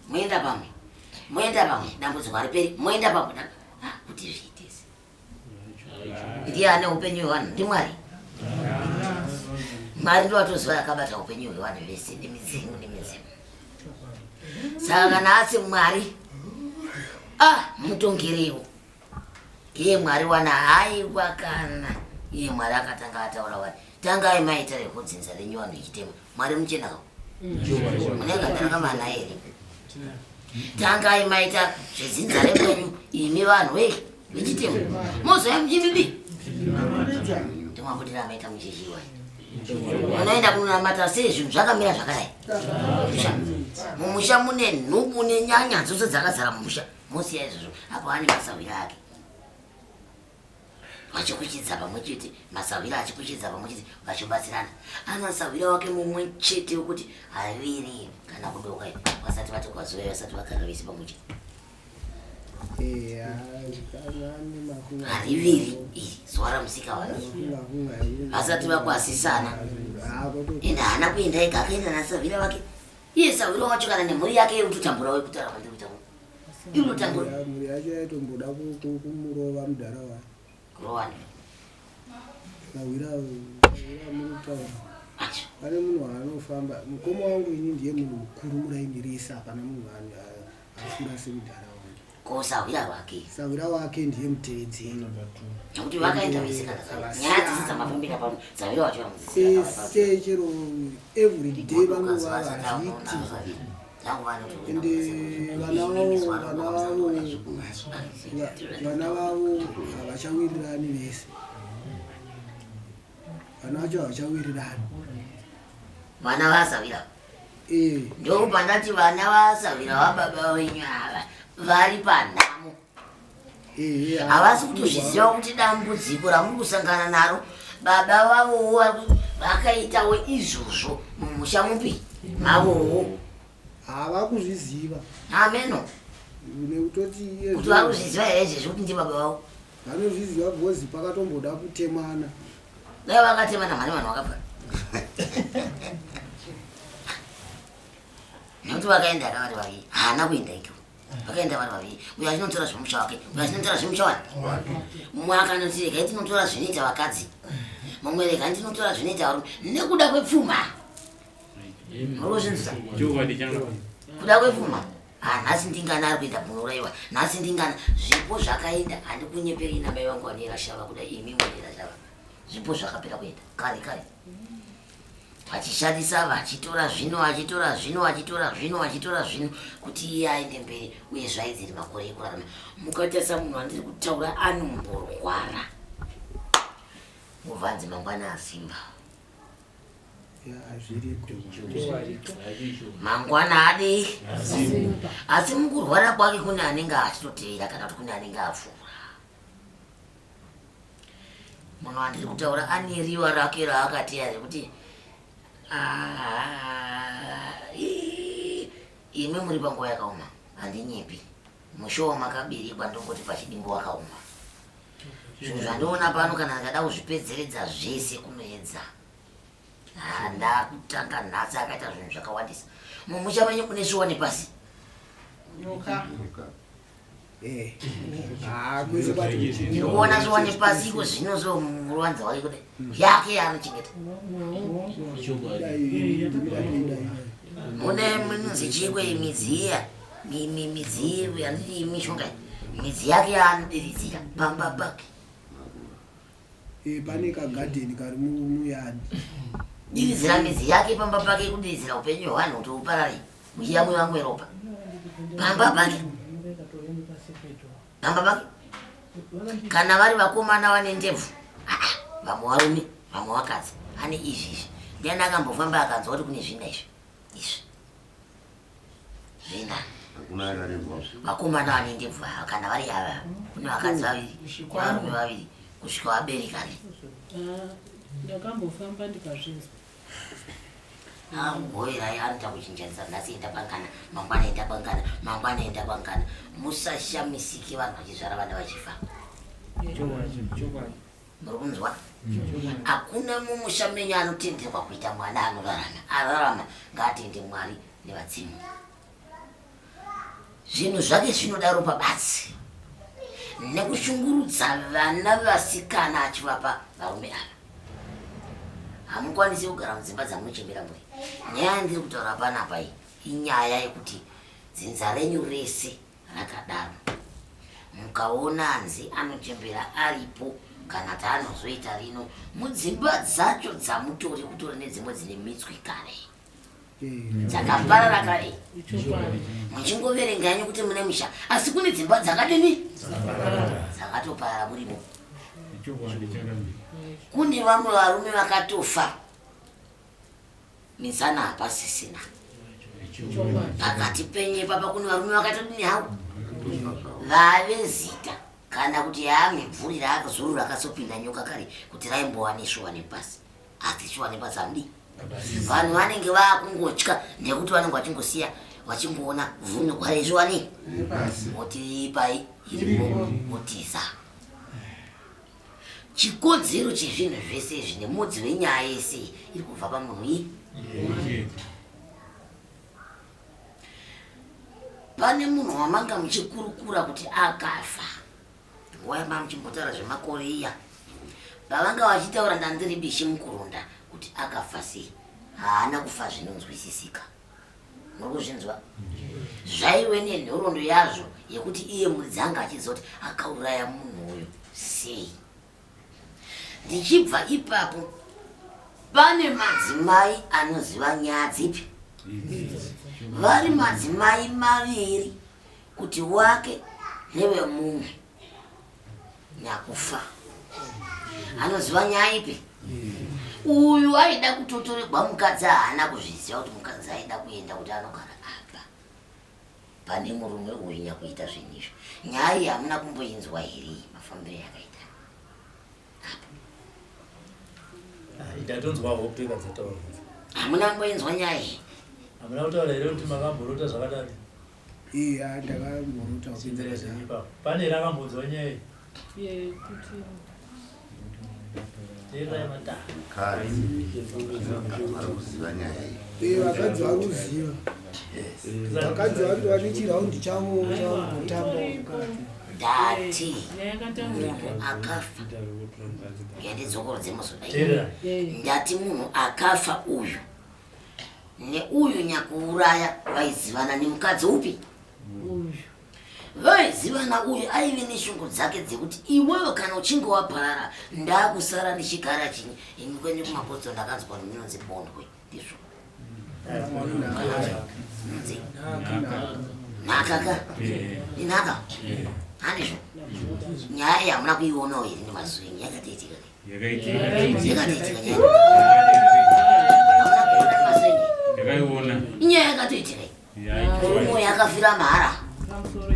Moenda pamwe. Moenda pamwe dambudziko hariperi. Moenda pamwe kuti zviite sei. Ndiye ane upenyu hwevanhu ndiMwari. Mwari ndiwo atoziva akabata upenyu hwevanhu vese nemidzimu nemidzimu. Saka kana asi Mwari mutongereiwo. Iye Mwari wana haiwa kana iye Mwari akatanga ataura wani. Tangai maita rekudzinza renyu vanhu vechitema. Mwari muchena ka. Munenge ndakamana here? Tangai maita zvedzinza rekwenyu imi vanhu vechitema. Mozouya muchindidi. Ndimwabudira maita muchichiwa. Munoenda kunonamata sei zvinhu zvakamira zvakadai? Mumusha mune nhubu nenyanya dzose dzakazara mumusha. Mosiya izvozvo apo ane masahwira ake. Vachikuchidza pamwe chete, masahwira achikuchidza pamwe chete vachibatsirana. Ana sahwira wake mumwe chete wekuti haviri kana kudoka vasati vati kwazuva vasati vagara vese pamwe chete. Hariviri iri zuva ramusika vanhu vasati vakwazisana. Ende haana kuenda ega, akaenda nasahwira wake. Iye sahwira wacho kana nemhuri yake yekutotambura wekutaura kwandiri kuita kuno. Inotambura. Mhuri yacho yaitomboda kumurova mudhara wayo. Kurovana. Sahwira muri kutaura. Pane munhu waanofamba. Mukoma wangu ini ndiye munhu mukuru muraini rese, hapana munhu afura semudhara wangu. Ko sahwira wake? Sahwira wake ndiye mutevedzeri. Nekuti vakaenda vese kana nyaya dzese dzamafambira pano, sahwira wacho vamudzidzira. Ese chero every day vanova vazviti. Ende vana vavo havachawirirani vese. Vana vacho havachawirirani. Vana vasahwira. Ndopandati vana vasahwira vababa venyu ava vari panhamo. Havasi kutozviziva kuti dambudziko ramuri kusangana naro baba vavowo vakaitawo izvozvo mumusha mupi mavowo. Havakuzviziva. Ameno. Nekutoti iye Kuti vari kuzviziva here izvezvi kuti ndiye baba vavo? Vanozviziva because pakatomboda kutemana. Dai vakatemana mhani vanhu vakafa. Nekuti vakaenda ka vari vaviri. Haana kuenda iko. Vakaenda vari vaviri. Uyo achinotora zvemusha wake, uyo achinotora zvemusha wani. Mumwe akanoti regai tinotora zvinoita vakadzi. Mumwe regai ndinotora zvinoita varume nekuda kwepfuma. Muri kuzvinzwa? Chokwadi changu. Kuda kwepfuma. Ah, nhasi ndingana ari kuenda kunourayiwa. Nhasi ndingana zvipo zvakaenda handikunyeperi namai vangu vanera shava kuda imi munera shava. Zvipo zvakapera kuenda kare kare. Vachishandisa vachitora zvino vachitora zvino vachitora zvino vachitora zvino kuti iye aende mberi uye zvaidziri makore ekurarama. Mukatarisa munhu wandiri kutaura anomborwara. Mubvanzi mangwana asimba. Mangwana adii? Asi mukurwara kwake kune anenge achitotevera kana kuti kune anenge apfuura. Munhu wandiri kutaura ane riva rake raakateya rekuti ah, ii, imi muri panguva yakaoma handinyepi mushe wamakabirikwa ndongoti pachidimbu wakaoma. Zvinhu zvandiona pano kana ndikada kuzvipedzeredza zvese kunoedza. Ah, ndakutanga nhasi akaita zvinhu zvakawandisa. Mumusha menyu mune shuwa nepasi. Nyoka. Eh. Ah, kwese kwati Ndikuona shuwa nepasi iko zvino so muruwanza wake kudai. Yake yaanochengeta. Mune munonzi chikwe midzi iya. Midzi handiti mishonga iyi. Midzi yake yaanodiridzira pamba pake. Eh, pane kagadheni kari muyadi. Diridzira midzi yake pamba pake kudiridzira upenyu hwevanhu kuti uparare. Uchiyamwe vamwe ropa. Pamba pake. Pamba pake. Kana vari vakomana vane ndebvu. Ah, vamwe varume, vamwe vakadzi. Ane izvi izvi. Ndiani akambofamba akanzwa kuti kune zvinda izvi? Izvi. Zvinda. Hakuna akarinzwa. Vakomana vane ndebvu ava kana vari ava kune vakadzi vaviri nevarume vaviri kusvika vaberekane. Ah, ndakambofamba ndikazvinzwa. Agoerai anoita kuchinjanisa nhasi enda kwangana mangwana enda kwangana mangwana enda kwangana musashamisike vanhu vachizvara vana vachifa. Muri kunzwa? Hakuna mumusha menyu anotenderwa kuita mwana anorarama. Ararama ngaatende Mwari nevadzimu. Zvinhu zvake zvinoda ropa batsi nekushungurudza vana vasikana achivapa varume ava. Hamukwanisi kugara mudzimba dzamunochembera muri. Nyaya yandiri kutaura panapa iyi inyaya yekuti dzinza renyu rese rakadaro. Mukaona anzi anochembera aripo kana taanozoita rino mudzimba dzacho dzamutori kutori nedzimwe dzine mitswi kare dzakaparara kare. Muchingoverenga henyu kuti mune musha asi kune dzimba dzakadini dzakatoparara murimo. Kune vamwe varume vakatofa misana hapasisina. Pakati penyu ipapa kune varume vakatodini havo vave zita kana kuti yaamibvuri raakazuru rakasopinda nyoka kare kuti raimbowa neshuwa nepasi asi shuwa nepasi hamudi. Vanhu vanenge vaakungotya nekuti vanenge vachingosiya vachingoona vhunugwa reshuwa nei voti pai irimo votiza. Chikonzero chezvinhu zvese izvi nemudzi wenyaya yese iyi iri kubva pamunhu iyi. Pane munhu wamanga muchikurukura kuti akafa. Nguva yamanga muchimbotaura zvemakore iya. Pavanga vachitaura ndandiri bishi mukurunda kuti akafa sei. Haana kufa zvinonzwisisika. Muri kuzvinzwa? Zvaive nenhoroondo yazvo yekuti iye muridzi anga achiziva kuti akauraya munhu uyu sei. Ndichibva ipapo pane madzimai anoziva nyaya dzipi? Vari madzimai maviri kuti wake newemumwe nyakufa. Anoziva nyaya ipi? Uyu aida kutotoregwa mukadzi haana kuzviziva kuti mukadzi aida kuenda kuti anogara apa pane murume uyu nyakuita zvinhu izvi. Nyaya iyi hamuna kumboinzwa here iyi mafambiro yakaita? Ndatonzwa hope ikadzataurwa. Hamuna kumboinzwa nyaya iyi? Hamuna kutaura here kuti makamborota zvakadari? Iya, ndakamborota. Chinzira zvenyu ipapo. Pane here akambonzwa nyaya iyi? Yekuti Teerai matare. Mukadzi vari kuziva nyaya iyi. Eh, vakadzi vari kuziva. Vakadzi vanenge vane chiraundi chavo chavambotamba mukati. Ndati Nyaya munhu akafa yandidzokorodze Teerera. muzodai. Ndati munhu akafa uyu neuyu nyakuuraya vaizivana nemukadzi upi? Uyu. Vaizivana. Uyu aive neshungu dzake dzekuti iwewe kana uchinge waparara ndakusara ndichigara chinyi. Ini kwendi kumapotso ndakanzwa rinonzi bondwe, ndizvo nonzi nhaka ka, inhaka, handizvo? Nyaya iyi hamuna kuionawo here nemazuva enyu? Yakatoitika. Yakaitika. Yakatoitika nyaya. Hamuna kuiona nemazuva enyu? Yakaiona. Inyaya yakatoitika iyi. Murume uyu akafira mahara. Pamusoro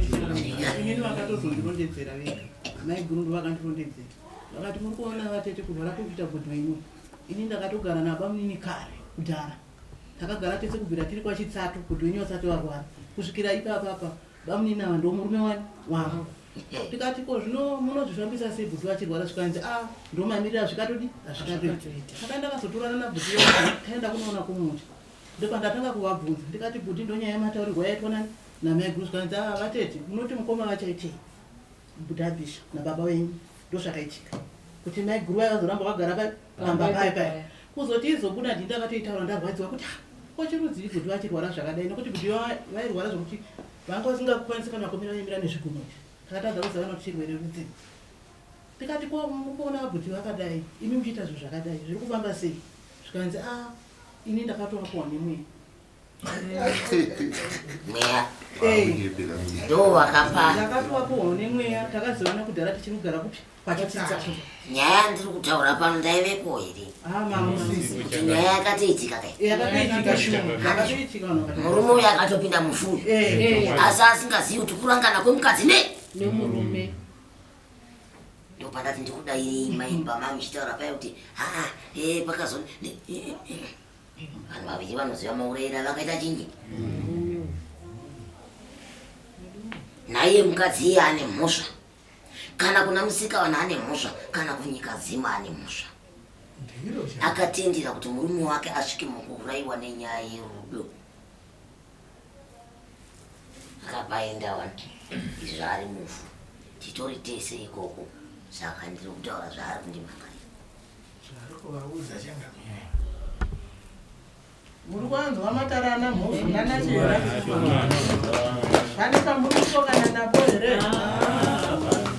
inini vakatozondirondedzera vega, maiguru ndo vakandirondedzera, vakati muri kuona vatete kurwara kwekuita bhodhi wenyu. Ini ndakatogara nabamunini kare kudhara, takagara tese kubvira tiri kwachitsato, bhodhi wenyu vasati varwara kusvikira ipapapa. Bamunini ava ndo murume wani wangu. Tikati ko zvino munozvifambisa sei bhudhi vachirwara? Zvikanzi a ndomamirira zvikatodi hazvikatoita. Saka ndakazotorana nabhudhi wangu taenda kunoona kumuti, ndopandatanga kuvabvunza ndikati bhudhi ndonyaya yemataurirwa yaitwa nani namaiguru. Zvikanzi a vatete munoti mukoma vachaitei bhudhi abhisha nababa wenyu? Ndozvakaitika kuti maiguru vaya vazoramba vagara pamba paya paya kuzoti izobuda. Ndii ndakatoitaura ndarwadziwa kuti "Ah, ko chirudzii bhudhi vachirwara zvakadai?" Nokuti bhudhi vairwara zvokuti vanga vasingakwanisi kana kumira, vaimira nezvigunwe. Takatadza kuzivana kuti chirwere rudzii. Tikati ko mukuona bhudhi vakadai, imi muchiita zvinhu zvakadai, zviri kufamba sei? Zvikanzi a ini ndakatovapuwa nemweya. Mweya ndo wakapa. Ndakatovapuwawo nemweya, takazivana kudhara tichiri kugara kupi kwachitsato. Nyaya ndiri kutaura pano ndaivepo here? Mama. Kuti nyaya yakatoitika kai? Yakatoitika shuwa, yakatoitika, vanhu vakati- Murume uyu akatopinda mufuyo asi asingazivi kuti kurangana kwemukadzi ne nemurume. Ndopandati ndikudairei maimba mamuchitaura paya kuti haa pakazo vanhu vaviri vanoziva maurayira vakaita chinji naiye mukadzi iye ane mhosva, kana kuna musika vanhu ane mhosva, kana kunyika dzima ane mhosva. Akatendera kuti murume wake asvike mukuurayiwa nenyaya yerudo, akapaenda vanhu izvo ari mufu titori tese ikoko. Saka ndiri kutaura zvaari kundimhangarira. Zvaari kuvaudza changamire. Muri kwanzwa matara ana mhofu nanachera, pane pamuri kusokana napo here?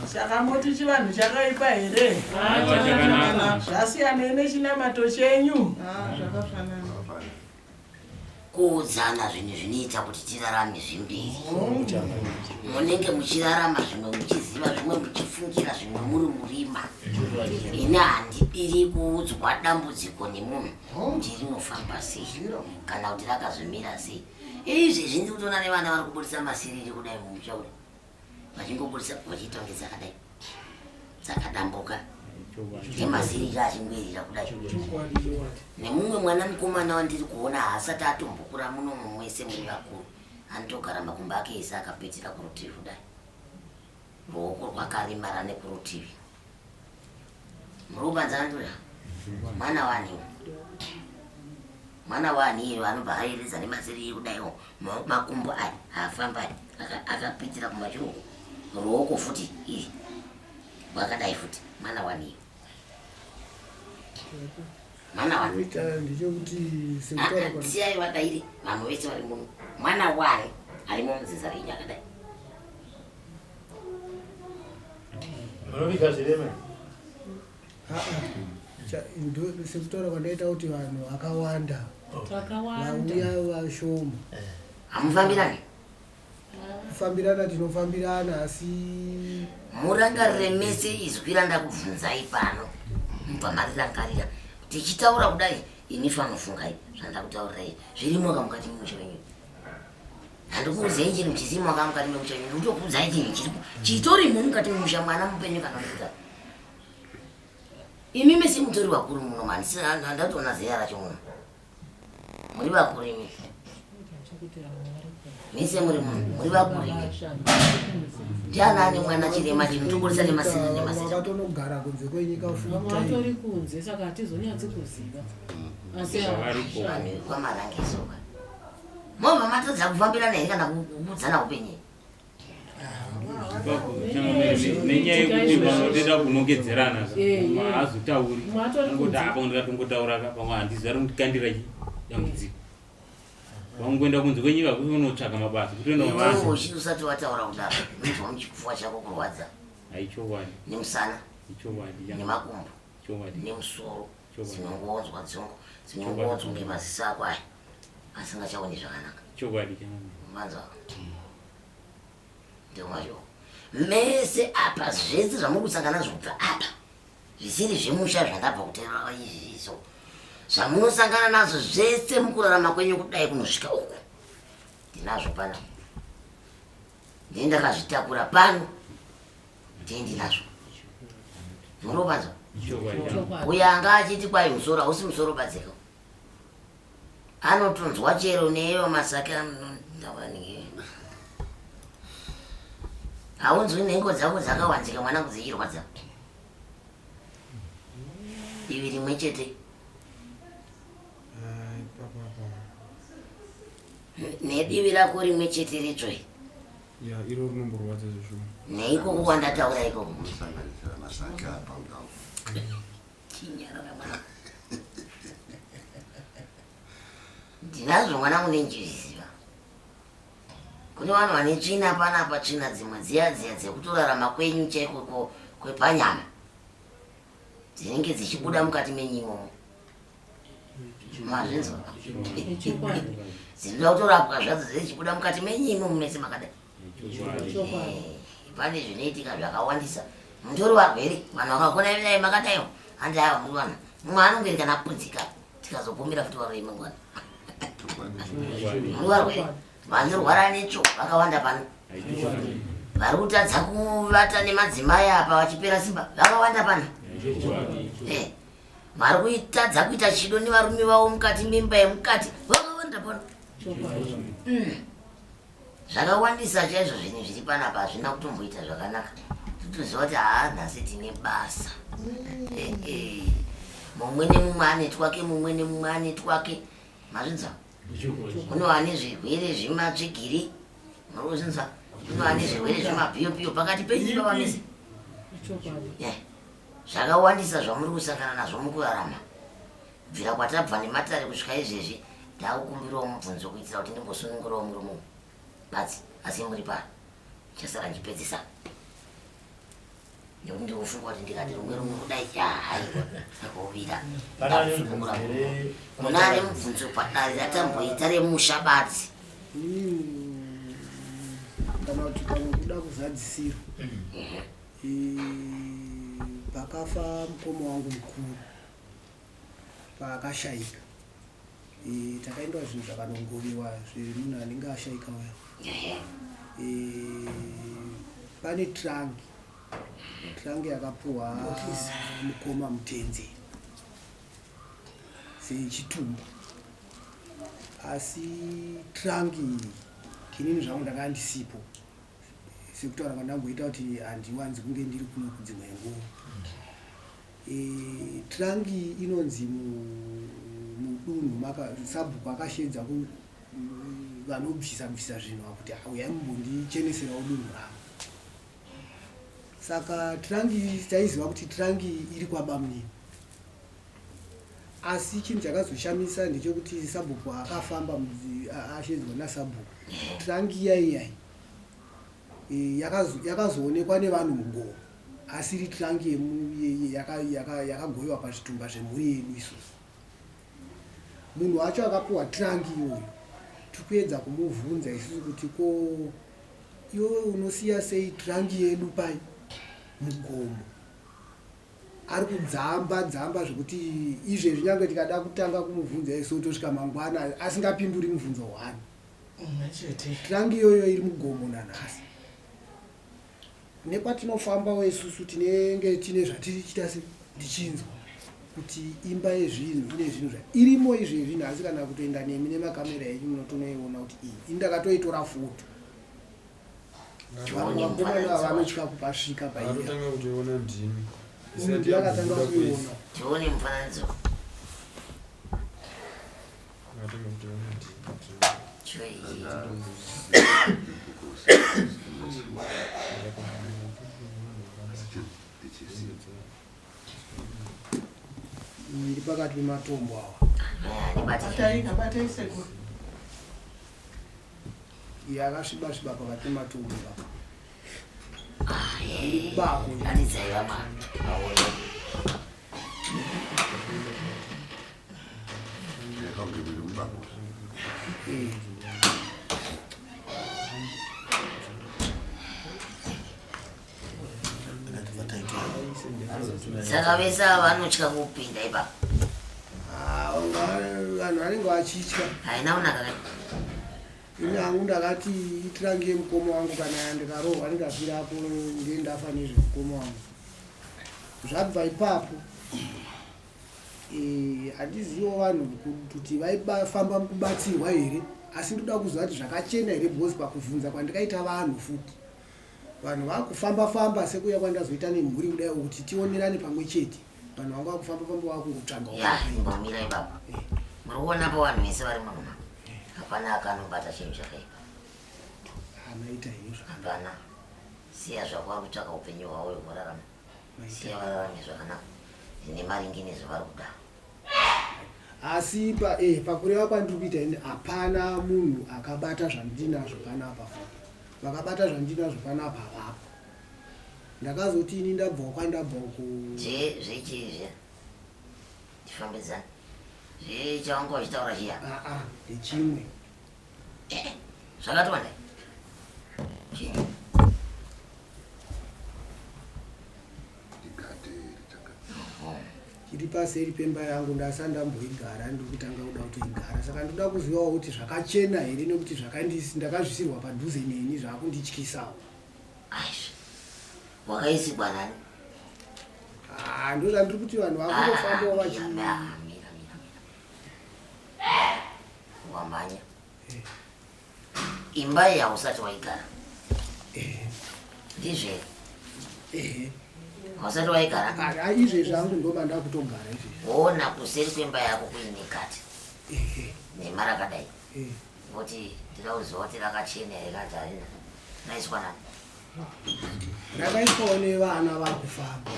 Saka moti chivanhu chakaipa here? Chakanaka. Zvasiyanei nechinamato chenyu? Zvakafanana. Kuudzana zvinhu zvinoita kuti tirarame zvimbiri. Munenge muchirarama zvimwe muchiziva, zvimwe muchifungira, zvimwe muri murima. Ini handidiri kuudzwa dambudziko nemunhu kuti rinofamba sei kana kuti rakazomira sei. Izvezvi ndiri kutoona nevana vari kubudisa masiriri kudai mumusha kudai, vachingobudisa vachiita kunge dzakadai dzakadambuka, nemasiriri achingoirira kudai. Nemumwe mwana mukomana wandiri kuona haasati atombokura munomu mwese muri vakuru, anotogara makumbo ake ese akapetera kurutivi kudai, ruoko rwakaremara nekurutivi. Muri kupanzana? Mwana waniwo, mwana wani iyeyo anobva ayeredza nemasiriri kudaiwo, makumbo aya haafamba aya akapitira kumashure uku, ruoko futi iri rwakadai futi. Mwana waniyo, mwana wani? Ita ndechekuti sekutaura kwa Siyai vadairi vamwe vese vari muno. Mwana wani arimo mudzidza renyu akadai? Munoviga zvirema. Sekutaura kwandaita kuti vanhu vakawanda Takawanda. vauya vashoma. Hamufambirani? Kufambirana tinofambirana, asi Murangarire mese izwi randakubvunzai pano, mubva marirangarira tichitaura kudai. Ini fanofungai zvandakutaurirai zvirimo ka mukati memusha wenyu. Handikuudzai chinhu chisimo ka mukati memusha wenyu, ndikutokuudzai chinhu chiripo chitorimo mukati memusha. Mwana mupenyu kana kuita imi mese mutori vakuru muno, handatoona zera racho muno muri vakuru imi. Mese muri munhu, muri vakuru imi. Ndiani ane mwana chirema chinotokurisa nemasina nemasina? Vakatonogara kunze kwenyika Vamwe full time. vatori kunze saka hatizonyatsi kuziva. Asi Vanhu vekwaMarangesoka. Mobva matadza kufambirana here kana kuudzana upenyu? Nenyaya yekuti vamwe toita kunongedzerana Eh, eh. haazotauri Mumwe atori angoti kunze. apa ndikatongotaura ka pamwe handizi ari kundikandira chi dambudziko. Vamwe kuenda kunze kwenyika kunotsvaga mabasa kutoenda Iwewe mabasa. uchiti usati wataura kudaro, unonzwa muchipfuwa chako kurwadza Haichokwadi. nemusana Ichokwadi. nemakumbo Chokwadi. nemusoro Chokwadi. dzinongonzwa dzongo dzinongonzwa ngemaziso ako aya asingachaoni zvakanaka. Chokwadi. Manzwa ndomazvo mese apa zvese zvamuri kusangana nazvo kubva apa zvisiri zvemusha zvandabva kutaura izvizo zvamunosangana nazvo zvese mukurarama kwenyu kudai kunosvika uku ndinazvo pano ndini ndakazvitakura pano ndini ndinazvo muropanzwa uyo anga achiti kwai musoro hausi musoro badzika anotonzwa chero neiyo masaka ndawanike haunzwi nhengo dzako dzakawanzika mwanangu dzichirwadza divi rimwe chete nedivi rako rimwe chete ritsvo Ya, iro rinomborwadza zveshuwa. neikoko kwandataura ikoko Unosanganisira masaki apa kudau. Chinyarara mwana. Ndinazvo mwanangu nenjizviziva. Kune vanhu vane tsvina panapa tsvina dzimwe dziya dziya dzekutorarama kwenyu chaiko kwepanyama dzinenge dzichibuda mukati menyu imomo. Mazvinzwa? Chokwadi. Dzinoda kutorapwa zvadzo dzichibuda mukati menyu imomo mese makadai. Chokwadi. Pane zvinoitika zvakawandisa. Mutori varwere, vanhu vakakona dai makadaiwo. Handi ava muri vanhu. Mumwe anongeri kana apunzika tikazopomera futi varwere mangwana. Muri varwere. Vanorwara netsvo vakawanda pano. Vari kutadza kuvata nemadzimai apa vachipera simba vakawanda pano. Eh, vari kuitadza kuita chido nevarume vavo mukati memba yemukati vakawanda pano. Zvakawandisa chaizvo zvinhu zviri panapa hazvina kutomboita zvakanaka. Totoziva kuti haa nhasi tine basa. Eh, eh. Mumwe nemumwe ane twake, mumwe nemumwe ane twake. Mazvinzwa? Kune vane zvirwere zvematsvigiri. Mazvinzwa? Kune vane zvirwere zvemabhiyopiyo pakati penyu pavamese. Chokwadi. Eh, Zvakawandisa zvamuri kusangana nazvo mukurarama. Kubvira kwatabva nematare kusvika izvezvi ndakukumbirawo mubvunzo kuitira kuti ndimbosunungurawo murume uyu. Badzi asi muri pano. Chasara ndichipedzisa. Nekuti ndikufunga kuti ndikati rumwe rumwe kudai haiwa rovira. Pane ane Ndakusunungura mubvunzo murume. here? Muna ane mubvunzo padare ratamboita remusha badzi. Inini kana kuti pamwe kuda kuzadzisirwa pakafa mukoma wangu mukuru paakashaika takaendwa zvinhu zvakanongoviwa zvemunhu anenge ashaika uya. Pane trangi trangi yakapuhwa mukoma Mutenze sechitumbu asi trangi iyi inini zvangu ndanga ndisipo sekutaura kwandamboita kuti handiwanzi kunge ndiri kuno kudzimwe nguva. Trangi inonzi mudunhu sabhuku akashedza vanobvisa bvisa zvinhu kuti uyai mumbondicheneserawo dunhu rangu. Saka trangi taiziva kuti trangi iri kwabamunini, asi chinhu chakazoshamisa ndechekuti sabhuku akafamba ashedzwa nasabhuku trangi iya iyai yakazoonekwa nevanhu mugomo asiri trangi yakagoyiwa pazvitumba zvemhuri yedu isusu. Munhu wacho akapiwa trangi iyoyo tikuedza kumubvunza isusu kuti ko iwewe unosiya sei trangi yedu pai mugomo? Ari kudzamba dzamba zvekuti izvezvi nyange tikada kutanga kumubvunza isu tosvika mangwana asingapinduri mubvunzo one. Trangi iyoyo iri mugomo nanhasi. Nekwatinofambawo isusu tinenge tine zvatirichita se tichinzwa. Kuti imba yezvinhu ine zvinhu zva irimo izvezvi nhasi kana kutoenda nemi nemakamera enyu munotonoiona kuti iyi ini ndakatoitora foto. Tione Vakomana ava vanotya kupasvika pairi. Anotanga kutoiona ndimi. Uyu Isati ndiye akatanga yabuda kwese. kuiona. Tione mufananidzo. Akatanga kutoiona ndimi. Iyi iri pakati pematombo awa. Batai, batai sekuru. Iyi akasviba sviba pakati pematombo apa. Iri kubako. Ratidzai vamwe vaone. Saka vese ava vanotya kupinda ipapo. Ah, vanhu vanenge vachitya. Haina kunaka kai. Ini hangu ndakati itirange mukoma wangu kana ndikarohwa ndikafirapo ndiye ndafa nezvemukoma wangu. Zvabva ipapo eh, handiziviwo vanhu kuti vaifamba mukubatsirwa here asi ndoda kuziva kuti zvakachena here because pakuvhunza kwandikaita vanhu futi vanhu vakufamba famba sekuuya kwandazoita nemhuri kudai kuti tionerane pamwe chete vanhu vanga vakufamba famba vakungotsvanga Ya, imbomira ipapo. Muri kuonapo vanhu vese vari muno. Hapana akanobata chinhu chakaipa. Maita henyu. Hapana. Siya zvako vari kutsvaka upenyu hwavo hwekurarama. Siya vararame zvakanaka. Nemaringe nezvavari kuda. Asi pa, pakureva kwandiri kuita ini hapana munhu akabata zvandinazvo panapa futi vakabata zvandinazvo panapa havapo ndakazoti ini ndabvawo kwandabva uku. Zvechii zviya? Tifambidzane. Zvechawanga uchitaura chiya. Aa, ndechimwe. Zvakati wandai. Chii? Chiri paseri pemba yangu ndasa ndamboigara ndiri kutanga kuda kutoigara saka ndoda kuzivawo kuti zvakachena here nekuti ndakazvisirwa padhuze neni zvakundityisawo. Wakaisigwa nani? Ah, ndozvandiri kuti vanhu vakungofambawo vachi Wamhanya. Imba iyi hausati waigara. Ndizvo here? Hausati waigara? Ah, izvezvi hangu ndoba ndakutogara izvezvi. Woona kuseri kwemba yako kuine gate. Nema rakadai. Voti ndinoda kuziva kuti rakachena here kana kuti harina. Raiswa nani? Rakaiswawo nevana vakufamba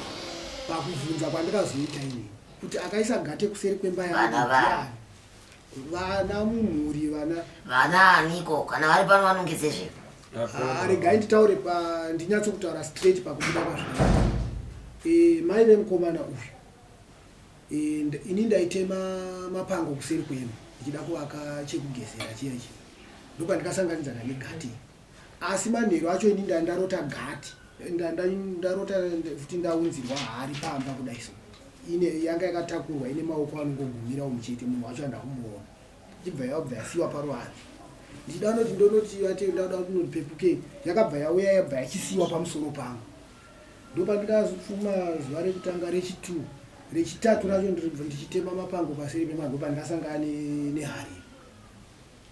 pakuvhunza kwandikazoita inini kuti akaisa gate kuseri kwemba yangu Vana vani? ndiani? Vana mumhuri vana. Vana aniko? Kana vari pano vanongedzezve. Ah, regai nditaure pa ndinyatsokutaura straight pakubuda kwazvakaita. Mai vemukomana uyu ini ndaitema mapango kuseri kwemba ndichida kuvaka chekugezera chiya ichi ndopandikasanganidzana negati asi manheru acho ini ndarota gati ndarota futi ndaunzirwa hari pamba kudai so ine yanga yakatakurwa ine maoko anongogumira umuchete munhu wacho andakumuona ichibva yabva yasiwa paruvanze ndichida noti ndonoti vati ndauda kuti noti yakabva yauya yabva yachisiwa pamusoro pangu ndopandikazopfuma zuva rekutanga rechi2 rechitatu racho ndichitema mapango paseri pema ndopandikasangana nehari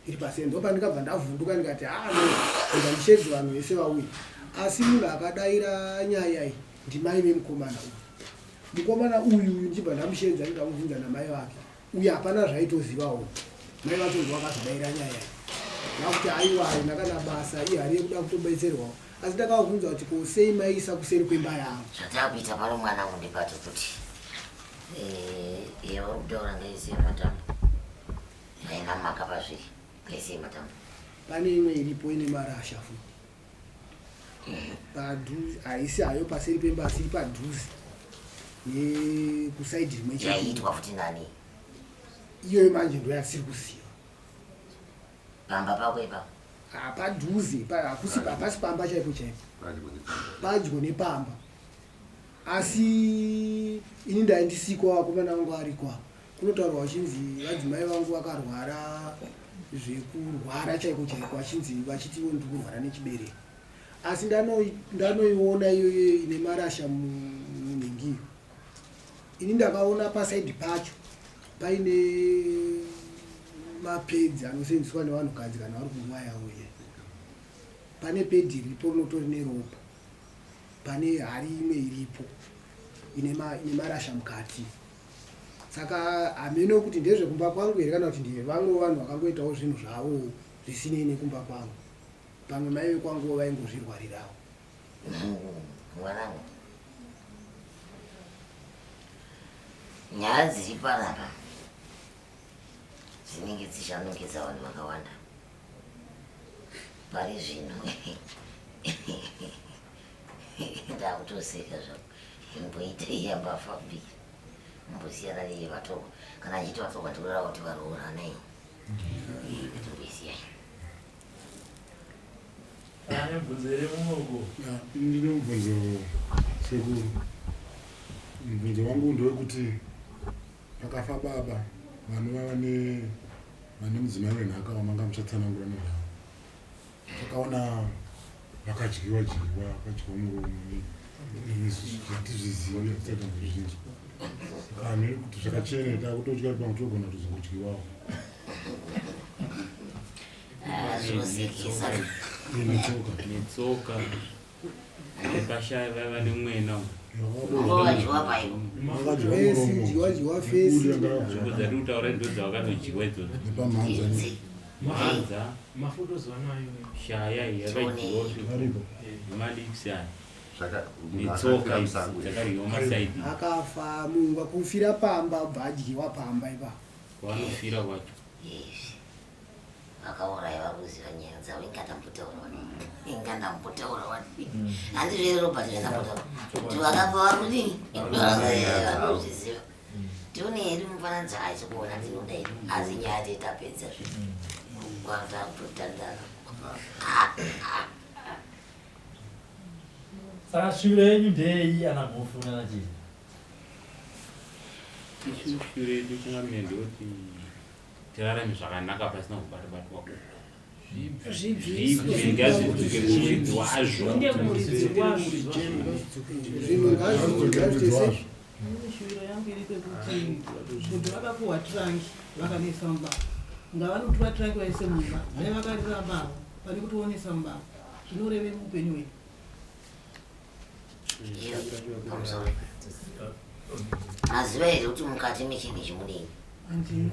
iri paseri ndopandikabva ndavhunduka ndikati haa no ndika ndishedze vanhu vese vauye asi munhu akadaira nyaya iyi ndimai vemukomana uyu mukomana uyu uyu ndichibva ndamushedza ndikamubvunza namai vake uyu hapana zvaitozivawo mai vacho ndo vakazodaira nyaya iyi vakuti aiwa haina kana basa ihari yekuda kutobetserwawo asi ndakavabvunza kuti ko sei maisa kuseri kwemba yangu. Zvatakuita pano mwanangu ndipati kuti uri kutaura ngaisiye matambo haina maka pazviri ngaisiye matambo. Pane imwe iripo ine marasha futi padhuze haisi hayo paseri pemba asi iri padhuze nekusaidhi rimwe chete. Yaiitwa futi nani? Iyoyo manje ndo yatisiri kuziva. Pamba pako ipapo? Padhuze hakusi hapasi pamba chaipo chaipo padyo nepamba asi ini ndaindisikwa vakomana vangu variko apa kunotaurwa vachinzi vadzimai vangu vakarwara zvekurwara chaiko chaiko vachinzi vachitiwo ndiri kurwara nechibereko asi ndanoiona iyoyo ine marasha munhingi iyo Ini ndakaona pasaidi pacho paine mapedzi anosenzeswa nevanhukadzi kana vari kunguva yavo iye. Pane pedhi riripo rinotori neropa. Pane hari imwe iripo ine marasha mukati. Saka hameno kuti ndezvekumba kwangu here kana kuti ndevamwe vanhu vakangoitawo zvinhu zvavo zvisinei nekumba kwangu. Pamwe mai vekwanguwo vaingozvirwarirawo. Mwanangu, nyaya dziri panapa dzinenge dzichanongedza vanhu vakawanda pari zvino. Ndakutoseka zvangu. Imboita iya mbavha mbiri, mbosiyana neye vatorwa. Kana achiti vatorwa ndikureva kuti varoorana iyi. Ngatimboisiyai. Ane mubvunzo here mumwe uko? Ndine mubvunzo sekuru. Mubvunzo wangu ndewekuti pakafa baba vanova vane vane mudzimai wenhaka wamanga muchatsanangura nezvavo. Takaona vakadyiwa dyiwa vakadyiwa muromo hatizvizivi hatisati tambozvinzwa. Saka hameno kuti zvakachena takutotya kuti pamwe tinogona kutozongodyiwawo. Zvinosekesa. Netsoka. Netsoka. Nepashaya vaiva nemwena. Vakadyiwa paipo. Fesi, dyiwa dyiwa fesi. Nzvimbo dzatiri kutaura ndo dzavakatodyiwa idzodzo. Nepamhanza. Mhanza. Mafotozi vanayo. Shaya iyi yakadyiwa nemalips aya. Netsoka idzi dzakadyiwa masaidi. Akafa mungwa kufira pamba obva adyiwa pamba ipapo. Kwavanofira kwacho. Yes. Vakauraya vari kuziva nyaya dzavo inga ndambotaura wani. Inga ndambotaura wani. Handizvo here Robert zvandambotaura. Kuti vakafa vari kudini? Vanozviziva. Tione here mufananidzo achi kuona tinoda here. Asi nyaya tetapedza zve. Kutandara. Saka shuviro yenyu ndeyei ana Mhofu nana Chii? Isu shuviro yedu changamire ndeyekuti tirarame zvakanaka pasina kubatwa-batwa uku. Zvibviswe. Ngazvidzoke kumuridzi wazvo. Zviende kumuridzi wazvo. Zvinhu ngazvidzoke sei? Ini shuviro yangu iri pekuti kuti vakapuhwa tirangi vakanoisa mumba ngavanotora tirangi vaise mumba dai vakarirambavo pane kutionesa mumba zvinoreve muupenyu hwedu. Pamusoro. Maziva here kuti mukati mechinhu ichi munei? Handina.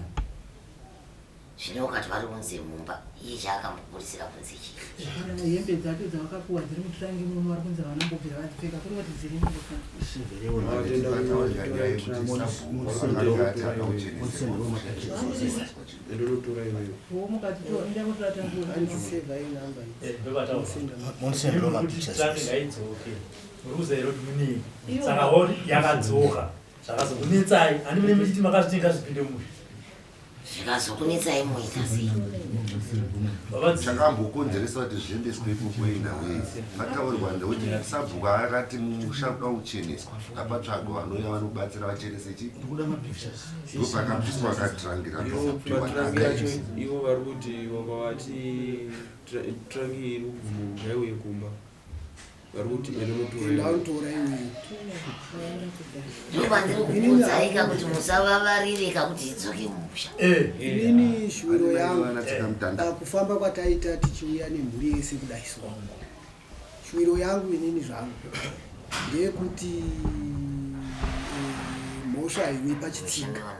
Zvino ukati vari kunze mumba, iye chaakamboburisira kunze chii? Hapana hembe dzacho dzavakapuhwa dziri mutirangi muno vari kunzi havana kumbobvira vadzipfeka kuri kuti dziri wo mukati enda kutora Tirangi ngaidzoke. Muri kuziva here kuti munei? Saka hori yakadzoka. Zvakazokunetsai. Handi mune muchiti makazviti ngazvipinde musha. Zvikazokunetsai moita sei? Chakambokonzeresa kuti zviendeswe ikoko inhau pataurwa ndekuti sabhuku akati musha kuda kucheneswa ngapatsvagwe vanouya vanobatsira vachenese chi ndopakabviswa akatirangira Patrangi yacho ivo vari kuti wakavati trangi iri kubvuma ngaiuye kumba. Vari kuti ende unotora Enda iwe. unotora iwewe. Ndopandiri kukuudzaika kuti musavavarireka kuti idzoke mumusha. Inini shuviro yangu Mutanda. pakufamba kwataita tichiuya nemhuri yese kudai so. Shuviro yangu inini zvangu ndeyekuti mhosva haiuyi pachitsika.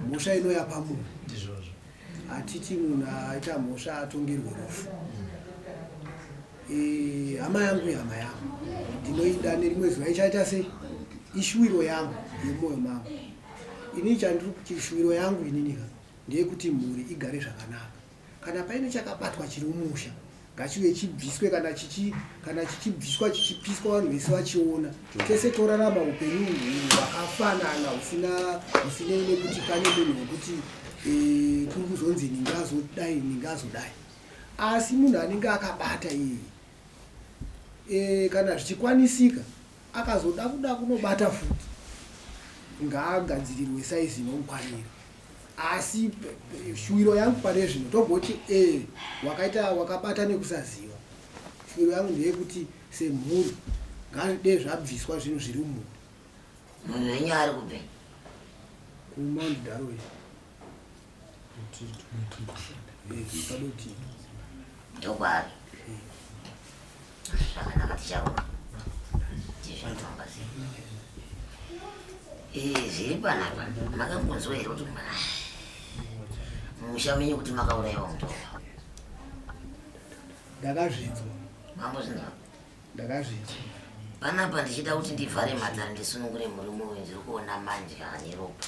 Mhosva inouya pamunhu. Ndizvozvo. Hatiti munhu aita mhosva atongerwe rufu. Hama yangu ihama yangu. Ndinoida nerimwe zuva ichaita sei? Ishuwiro yangu yemwoyo mangu. Ini chandiri kuti shuwiro yangu inini ka ndeyekuti mhuri igare zvakanaka. Kana paine chakabatwa chiri mumusha ngachive chibviswe kana chichi kana chichibviswa chichipiswa vanhu vese vachiona. Tese torarama upenyu hwakafanana husina husinei nekuti pane munhu wekuti kuri kuzonzi ndingazodai ndingazodai. Asi munhu anenge akabata iyeye kana zvichikwanisika akazoda kuda kunobata futi ngaagadzirirwe saizi inomukwanira. Asi shuwiro yangu pane zvino togoti wakaita wakabata nekusaziva. Shuwiro yangu ndeyekuti semhuri ngazvide zvabviswa zvinhu zviri mumhuri. Munhu wenyu ari kupi? KuMount Darwin. Padoti. Ndokwaari. Zvakanaka ticharonga. Tizvinofamba sei? Eh, zviri panapa makambonzwa here kuti musha menyu kuti makaurayiwa mutorwa? Ndakazvinzwa. Mambozvinzwa? Ndakazvinzwa. Panapa ndichida kuti ndivhare matare ndisunungure murume uyu ndiri kuona manje ane ropa.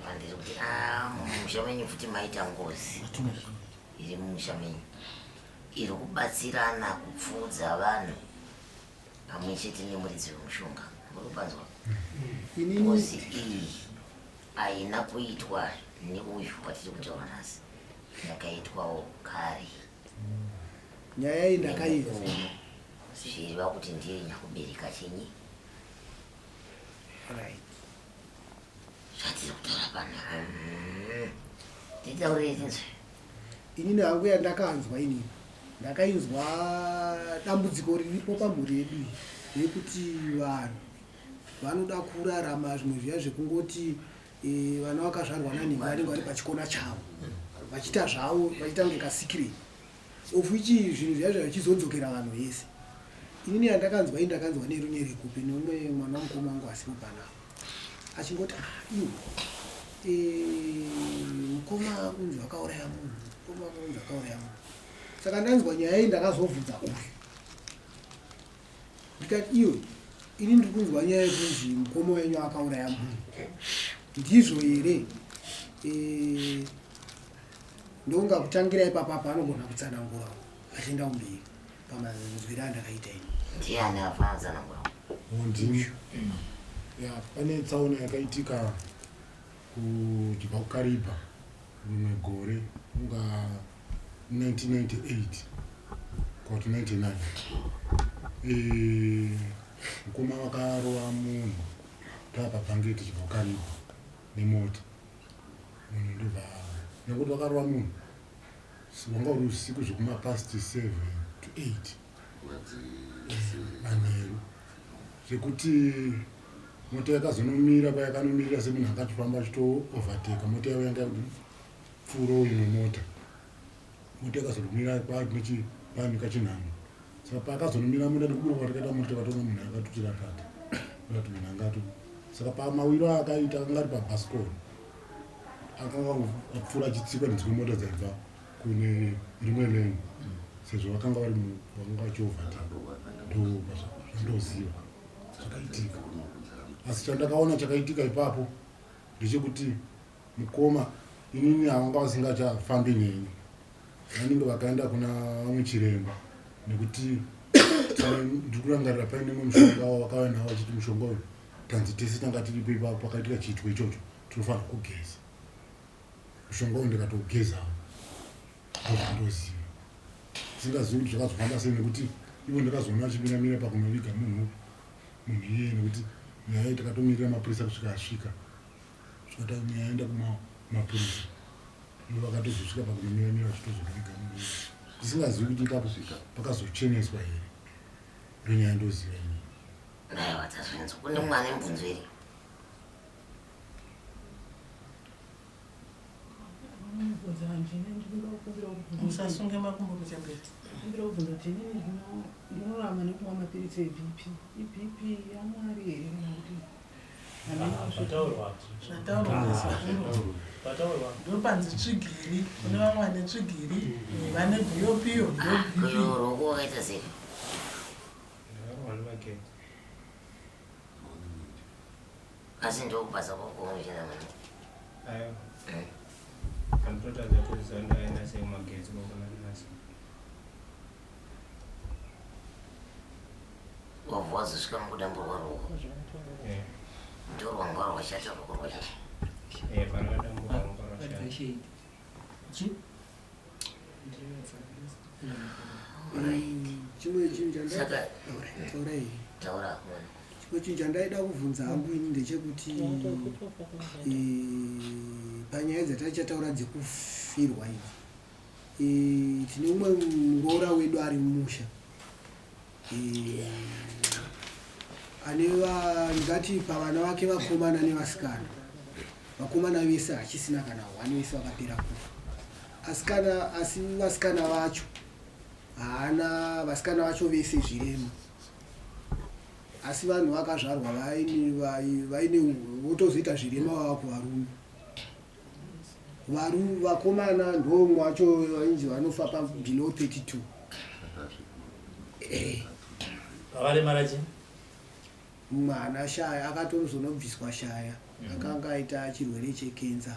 Vandiri kuti ah, mumusha menyu futi maita ngozi iri mumusha menyu iri kubatsirana kupfuudza vanhu pamwe chete nemuridzi wemushonga. Muri kupanzwa? Ngozi iyi haina kuitwa neuyu watiri kutaura nhasi, yakaitwawo kare. Nyaya iyi ndakainzwa. Zvichireva kuti ndiye nyakubereka chinyi Right. Zvatiri kutaura pano. Titaurire tinzwe. Inini hangu yandakanzwa inini ndakainzwa dambudziko riripo pamhuri yedu iyi rekuti vanhu vanoda kurarama zvimwe zviya zvekungoti eh, vana vakazvarwa nanhingi vanenge vari pachikona chavo vachiita zvavo vachiita kunge kasikirei of which zvinhu zviya zviya zvichizodzokera vanhu vese inini yandakanzwa ini ndakanzwa nerunyerekupe neumwe mwana wamukoma wangu asipo panapa achingoti ah, iwe eh, mukoma unzi vakauraya munhu mukoma unzi vakauraya munhu saka ndanzwa nyaya iyi ndakazobvunza uyu ndikati iwe ini ndiri kunzwa nyaya yekunzi mukoma wenyu akauraya munhu ndizvo here eh, ndonga kutangira ipapa anogona kutsanangura achienda kumberi pamanzwiro andakaita ini Ndiani afana kutsanangura? Ndini. Ya, pane tsaona yakaitika kuchibva kuKariba rimwe gore unga 1998 kuti 99 Eh, mukoma vakarova munhu tava pabhange tichibva kuKariba nemota munhu ndobva nekuti vakarova munhu wanga uri usiku zvekumapast 7 to 8 manheru zvekuti mota yakazonomira payakanomirira semunhu anga achifamba achitoovertaka mota yavo yanga yapfuurawo imwe mota mota yakazonomira pane kachinhamo saka paakazonomira mota ndikuburuka takaita mota takatoona munhu akatutira pata kuti munhu angato saka pamawiro aakaita akanga ari pabhasikoro akanga apfuura achitsikwa nedzimwe mota dzaibva kune rimwe lane sezvo vakanga vari vakanga vachiovertaka ndo zvandoziva zvakaitika asi chandakaona chakaitika ipapo ndechekuti mukoma inini havanga vasingachafambi neni vanenge vakaenda kuna vamwe chiremba nekuti ndiri kurangarira paine mumwe mushonga wavakauya nawo vachiti mushonga uyu tanzi tese tanga tiripo ipapo pakaitika chiitwa ichocho tinofanira kugeza mushonga uyu ndikatogezawo ndozvandoziva singazivi kuti zvakazofamba sei nekuti ivo ndakazoona achimiramira pakunoviga munhu munhu iyeye nekuti nyaya iyi takatomirira mapurisa kusvika asvika svika nyaya yaenda kumapurisa ivo vakatozosvika pakunomiramira vachitozonoviga munhu iyeye ndisingazivi kuti ipapo pakazocheneswa here ndonyaya ndoziva inini Aiwa tazvinzwa. Kune mumwe ane mubvunzo here? Musasunge makumbo kuchembera. Ndinoda kubvunza kuti inini ndinorarama nekumwa mapiritsi eBP. IBP yaMwari here kana kuti Zvataurwa. Zvataurwa nasekuru. Zvataurwa. Ndopanzi tsvigiri, kune vamwe vane tsvigiri, vane bhiyopiyo, ndo BP. Ruoko wakaita sei? Ndakarwa nemagetsi. Asi ndokubasa kwako unoshanda mani. Aiwa. Andotadza kuziva ndaenda sei kumagetsi kokona nhasi. Wabva wazosvika mukudamburwa ruoko. Eh. Ndorwanga rwashata ruoko rwacho. Eh, panakadambuka ruoko rwashata. Chimwe chinhu Saka chandai taura mwana. chimwe chinhu chandaida kubvunza hangu ini ndechekuti eh, panyaya dzatachataura dzekufirwa idzi eh, tine umwe muroora wedu ari mumusha Eh, Ane ndingati pavana vake vakomana nevasikana, vakomana vese hachisina kana hwani, vese vakapera kufa. Asikana, asi vasikana vacho haana, vasikana vacho vese zvirema, asi vanhu vakazvarwa vaine votozoita zvirema vava kuvarume. Vakomana ndomwe wacho vainzi vanofa pa below 32. Vakaremara chii? Mumwe haana shaya, akatozonobviswa shaya. Akanga aita chirwere chekenza.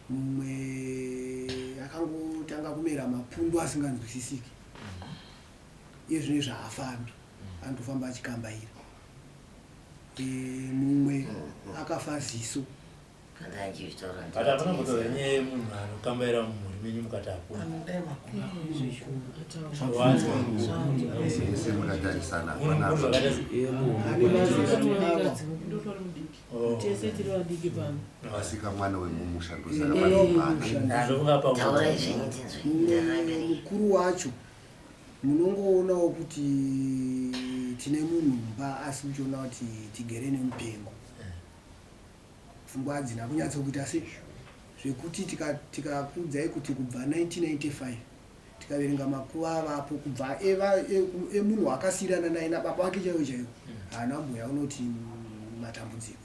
Mumwe akangotanga kumera mapundu asinganzwisisiki. Iye zvino izvi haafambi, anotofamba achikambaira. Mumwe akafa ziso. But hapana mbotaura nyaya yemunhu anokambaira mumhuri menyu mukati hakuna. Ese mukatarisana. Munhu mukuru zvakaita Ndotori mudiki, tese tiri vadiki pano. Asika mwana wemumusha. Taurai zvenyu tinzwe. Mumwe mukuru wacho munongoonawo kuti tine munhu mumba, asi muchiona kuti tigere nemupengo, pfungwa hadzina kunyatsokuita se zvekuti tikakuudzai kuti kubva 1995 tikaverenga makuva avapo kubva emunhu akasiyirana naye nababa wake chaivo chaivo, haana mbuya unoti matambudziko,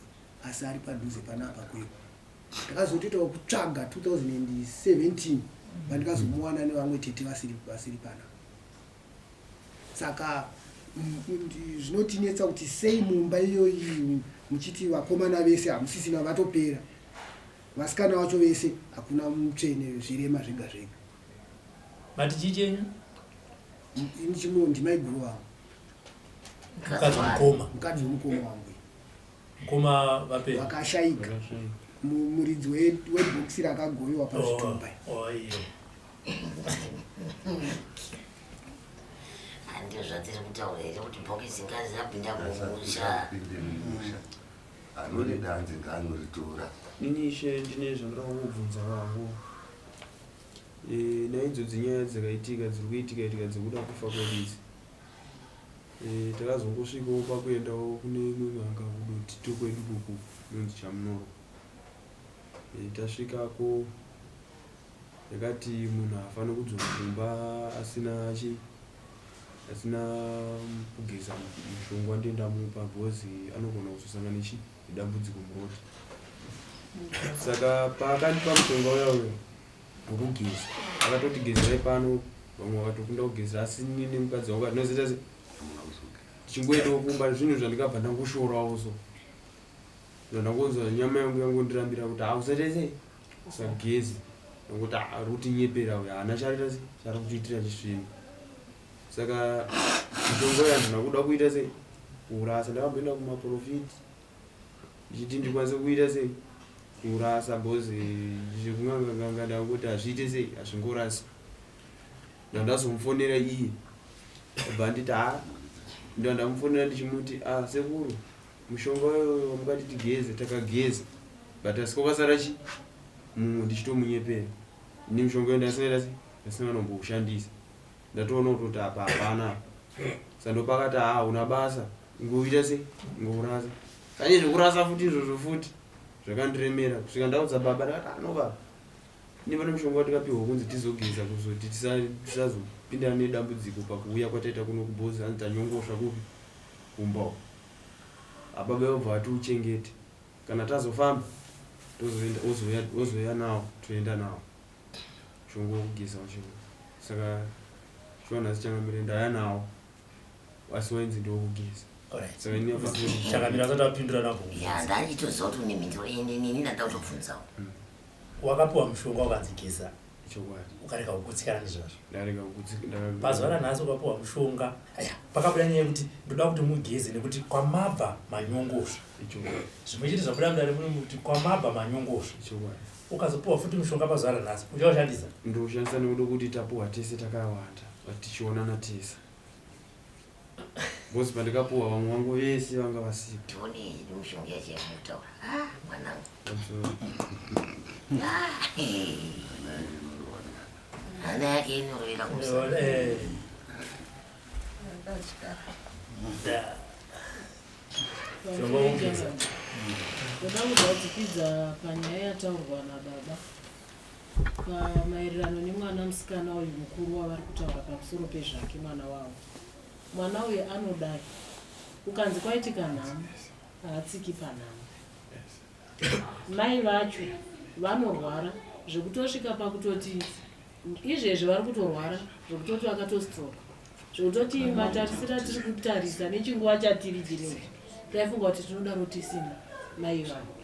asi ari padhuze panapa kwedu. Ndakazotoitawo kutsvaga 2017 pandikazomuwana nevamwe tete vasiri panapa. Saka zvinotinetsa kuti sei mumba iyoyi muchiti vakomana vese hamusisina, vatopera, vasikana vacho vese hakuna mutsvene, zvirema zvega zvega. Mati chii chenyu? Ini chimwe ndimaiguru wangu. Mukadzi wemukoma. Mukadzi wemukoma wangu. Mukoma vapenyu? Vakashaika. Muridzi webhokisi rakagoyiwa pazvitumba. Oh, iyo. Handizvo zvatiri kutaura here kuti bhokisi ngazi rapinda mumusha? Anone danzi ngaanoritora. Ini ishe, ndine zvandoda kungobvunza vangu. Naidzo dzinyaya dzakaitika, dziri kuitika itika, dzekuda kufa kwedu idzi. Takazongosvikawo pakuendawo kune imwe n'anga kudotito kwedu kuku inonzi Chamunoro. Tasvikako yakati munhu haafaniri kudzoka kumba asina chi asina kugeza mushonga wandienda mupa, because anogona kuzosangana nechi nedambudziko muroti. Saka paakandipa mushonga uya uya wekugeza, akatoti gezerai pano, vamwe vakatokunda kugeza, asi ini nemukadzi wangu atinozoita se tichingoendawo kumba. Zvinhu zvandikabva ndangoshorawo, so ndangonzwa nyama yangu yangondirambira kuti hausaita sei, usageze, nokuti ari kutinyepera uyu, haana chaarita se chaari kutiitira chisvinu. Saka mishonga uyu handina kuda kuita sei, kurasa. Ndakamboenda kumaprofiti ndichiti ndikwanise kuita sei, kurasa, because zvekunganganganga ndakuti hazviite sei, hazvingorasi. Ndandazomufonera iye, abva anditi ha, ndandamufonera ndichimuti, "A sekuru, mushonga uyoyo wamukati tigeze takageza, but asi kwakasara chi mumwe." Ndichitomunyepera ini, mushonga uyo ndasinaita sei, ndasina kanomboushandisa. Ndatoona kutoti apa hapana apa. Saka ndopakati, "Ha, una basa, ngoita sei, ngourasa." Sanye zvekurasa futi izvozvo futi zvakandiremera kusvika ndaudza baba. Ndakati, "Ano baba, ini pane mushonga watikapiwa kunzi tizogeza kuzoti tisazopinda nedambudziko pakuuya kwataita kuno kubhozi, hanzi tanyongosva kupi, kumba uko." Ababa vobva vati, "Uchengete, kana tazofamba tozoenda, wozouya nawo, toenda nawo mushonga wokugeza wacho." Saka shuwa nhasi changamire ndauya nawo, asi wainzi ndewokugeza. Saka ini apa Chakamira asati apindura nabvo. Ya, ndachitoziva kuti une mhinduro ini ndada kutobvunzawo. Wakapiwa mushonga ukanzi geza. Chokwadi. Ukarega kugutsikana nezvazvo. Ndarega Pazuva ranhasi ukapiwa mushonga, aya pakabuda nyaya yekuti ndoda kuti mugeze nekuti kwamabva manyongosva. Chokwadi. Zvimwe chete zvabuda mudare muno kuti kwamabva manyongosva. Chokwadi. Ukazopiwa futi mushonga pazuva ranhasi, uchaushandisa? Ndoushandisa nekuda kuti tapuwa tese takawanda, tichionana tese, because pandikapuwa vamwe vangu vese vanga vasipo. Tione mishonga yacho yamutaura. Ah, mwanangu. Pamusoro. Ah, eh. Hana yake inorovera kumusana. Da. Ndoda kuzadzikidza panyaya yataurwa nababa pamaererano nemwana musikana uyu mukuru wavari kutaura pamusoro pezvake mwana wavo. Mwana uyu anodai ukanzi kwaitika nhamo haatsiki panhamo. Mai vacho vanorwara zvekutosvika pakutoti izvezvi vari kutorwara zvekutoti vakatostroka zvekutoti matarisira tiri kutarisa nechinguva chatiri chirei taifunga kuti tinodaro tisina mai vanhu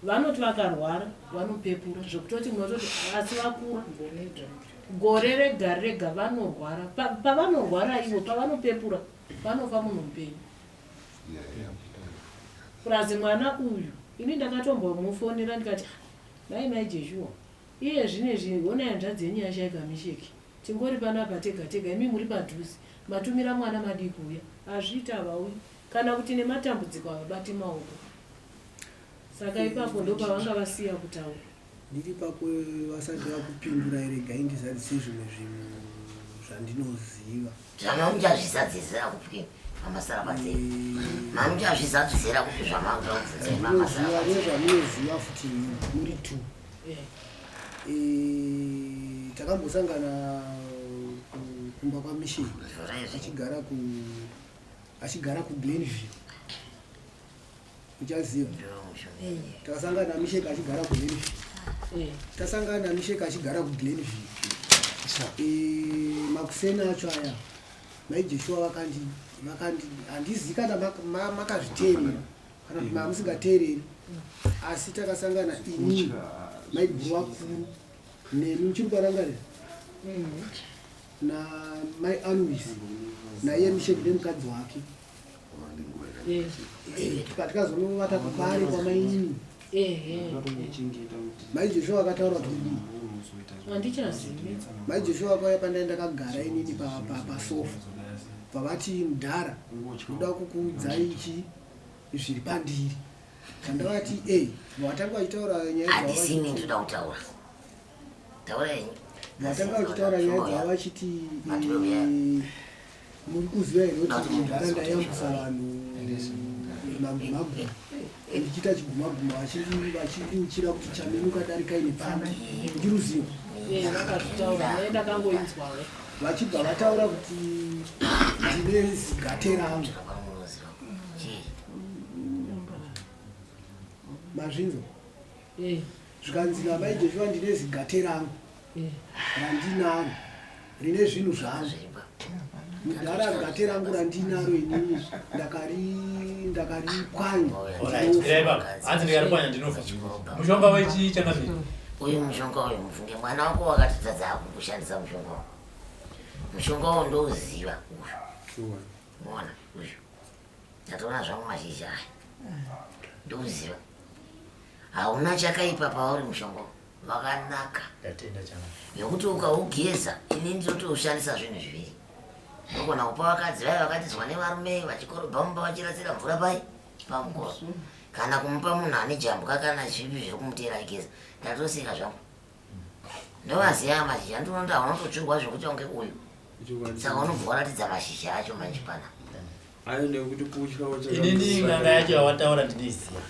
vanoti vakarwara vanopepura zvekutoti munototi asi vakura gore rega rega vanorwara pavanorwara ivo pavanopepura panofa munhu mupenyu purazi mwana uyu ini ndakatombomufonera ndikati mai mai jeshua Iye zvinezvi honai hanzvadzi yenyu yashaika Misheki. Tingori panapa tega tega imi muri padhuze. Matumira mwana madii kuuya? Hazviite havauyi. Kana kuti nematambudziko havabati maoko. Saka ipapo ndopavanga vasiya kutaura. Ndiri ipapo vasati vakupindurai regai ndizadzise zvimwe zvinhu zvandinoziva. Zvamamuchazvizadzisira kupi mamasarapadze? Mamuchazvizadzisira kupi zvamamuchazvizadzisira Zvandinoziva nezvamunoziva futi muri two. Eh, takambosangana kumba kwaMisheni achigara ku achigara kuGlenview uchaziva takasangana naMishek achigara kuGlenview tasangana naMishek achigara kuGlenview eh, makuseni acho aya mai Joshua vakandi vakandi handizivi kana makazviteerera kana kuti mamusingateereri asi takasangana ini maiguru vakuru nemi muchiri kuvarangarira namai Alois naiye Mishek nemukadzi wake patikazonovata kupari kwamainini mai Joshua akataura kuti kudii handichazivi mai Joshua akauya pandai ndakagara inini pasofa pavati mudhara ndoda kukuudzai ichi zviri pandiri chandavati e vatanga vachitaura nyaya dzavo Handisini ndoda kutaura. Taura henyu. Vatanga vachitaura nyaya dzavo vachiti eh, muri kuziva here kuti mudhara ndayambusa vanhu magumaguma ndichiita chigumaguma vachindiuchira kuti chaminuka darika ine pano ndiruzivo Eh, vakazvitaura naye ndakangoinzwawo vachibva vataura kuti ndine zigate rangu mazvinzwa Eh. zvikanzi namai Joshua ndine zigate rangu Eh. randinaro rine zvinhu zvangu mudhara gate rangu randinaro inini ndakari ndakaripwanya Alright, mirai baba. Hanzi ndikaripwanya ndinofa. Mushonga wechii changamire? Uyu mushonga uyu mufunge mwana wako wakatotadza kushandisa mushonga uyu. Mushonga uyu ndouziva uyu. Muona uyu. Ndatoona zvangu mashizha aya. Ndouziva. Hauna chakaipa pauri mushonga uyu. Wakanaka. Ndatenda changamire. Nekuti ukaugeza ini ndinotoushandisa zvinhu zviviri. Ndogona kupa vakadzi vaya vakatizwa nevarume vachikorobha mumba vachirasira mvura pai pamukova. Kana kumupa munhu ane jambwa kana zvipi zviri kumuteera aigeza. Ndatoseka zvangu. Ndovaziva mashizha ndinoda unototsvirwa zvekuti unge uyu. Saka unobva waratidza mashizha acho manje pana. Ayo nekuti kutya Inini n'anga yacho yawataura ndinoiziva.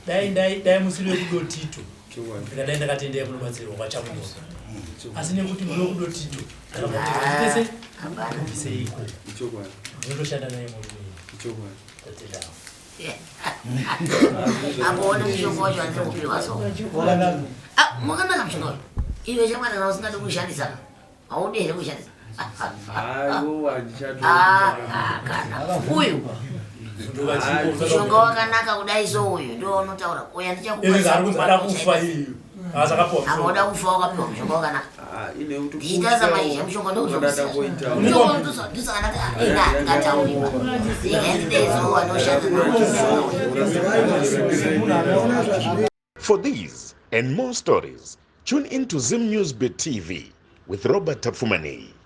Dai dai dai musiri wekudotito. Ndikadai ndakatendera kunobatsirwa kwaChamunoka. Asi nekuti muri wekudotito. Ndakatese kubviseiko. Ndinotoshanda naye murume. Ndatendawo. Apo one mushonga wacho andiri kupiwa so. Ah, wakanaka mushonga uyu. Iwe shamwari kana usingadi kuushandisa. Haudi here kuushandisa? Aiwa Ah, ah, kana uyu mushonga wakanaka kudai so uyu ndo unotaura uya Izvi ari kunzi ada kufa iyu. Asakapiwa Apa uda kufa wakapiwa mushonga wakanaka. Ndichitarisa mashizha mushonga kuita. ndouzomusiya. Ina ndingatauriwa. Ingandidezo wanoshanda For these and more stories, tune in to Zim News Bit TV with Robert Tafumani.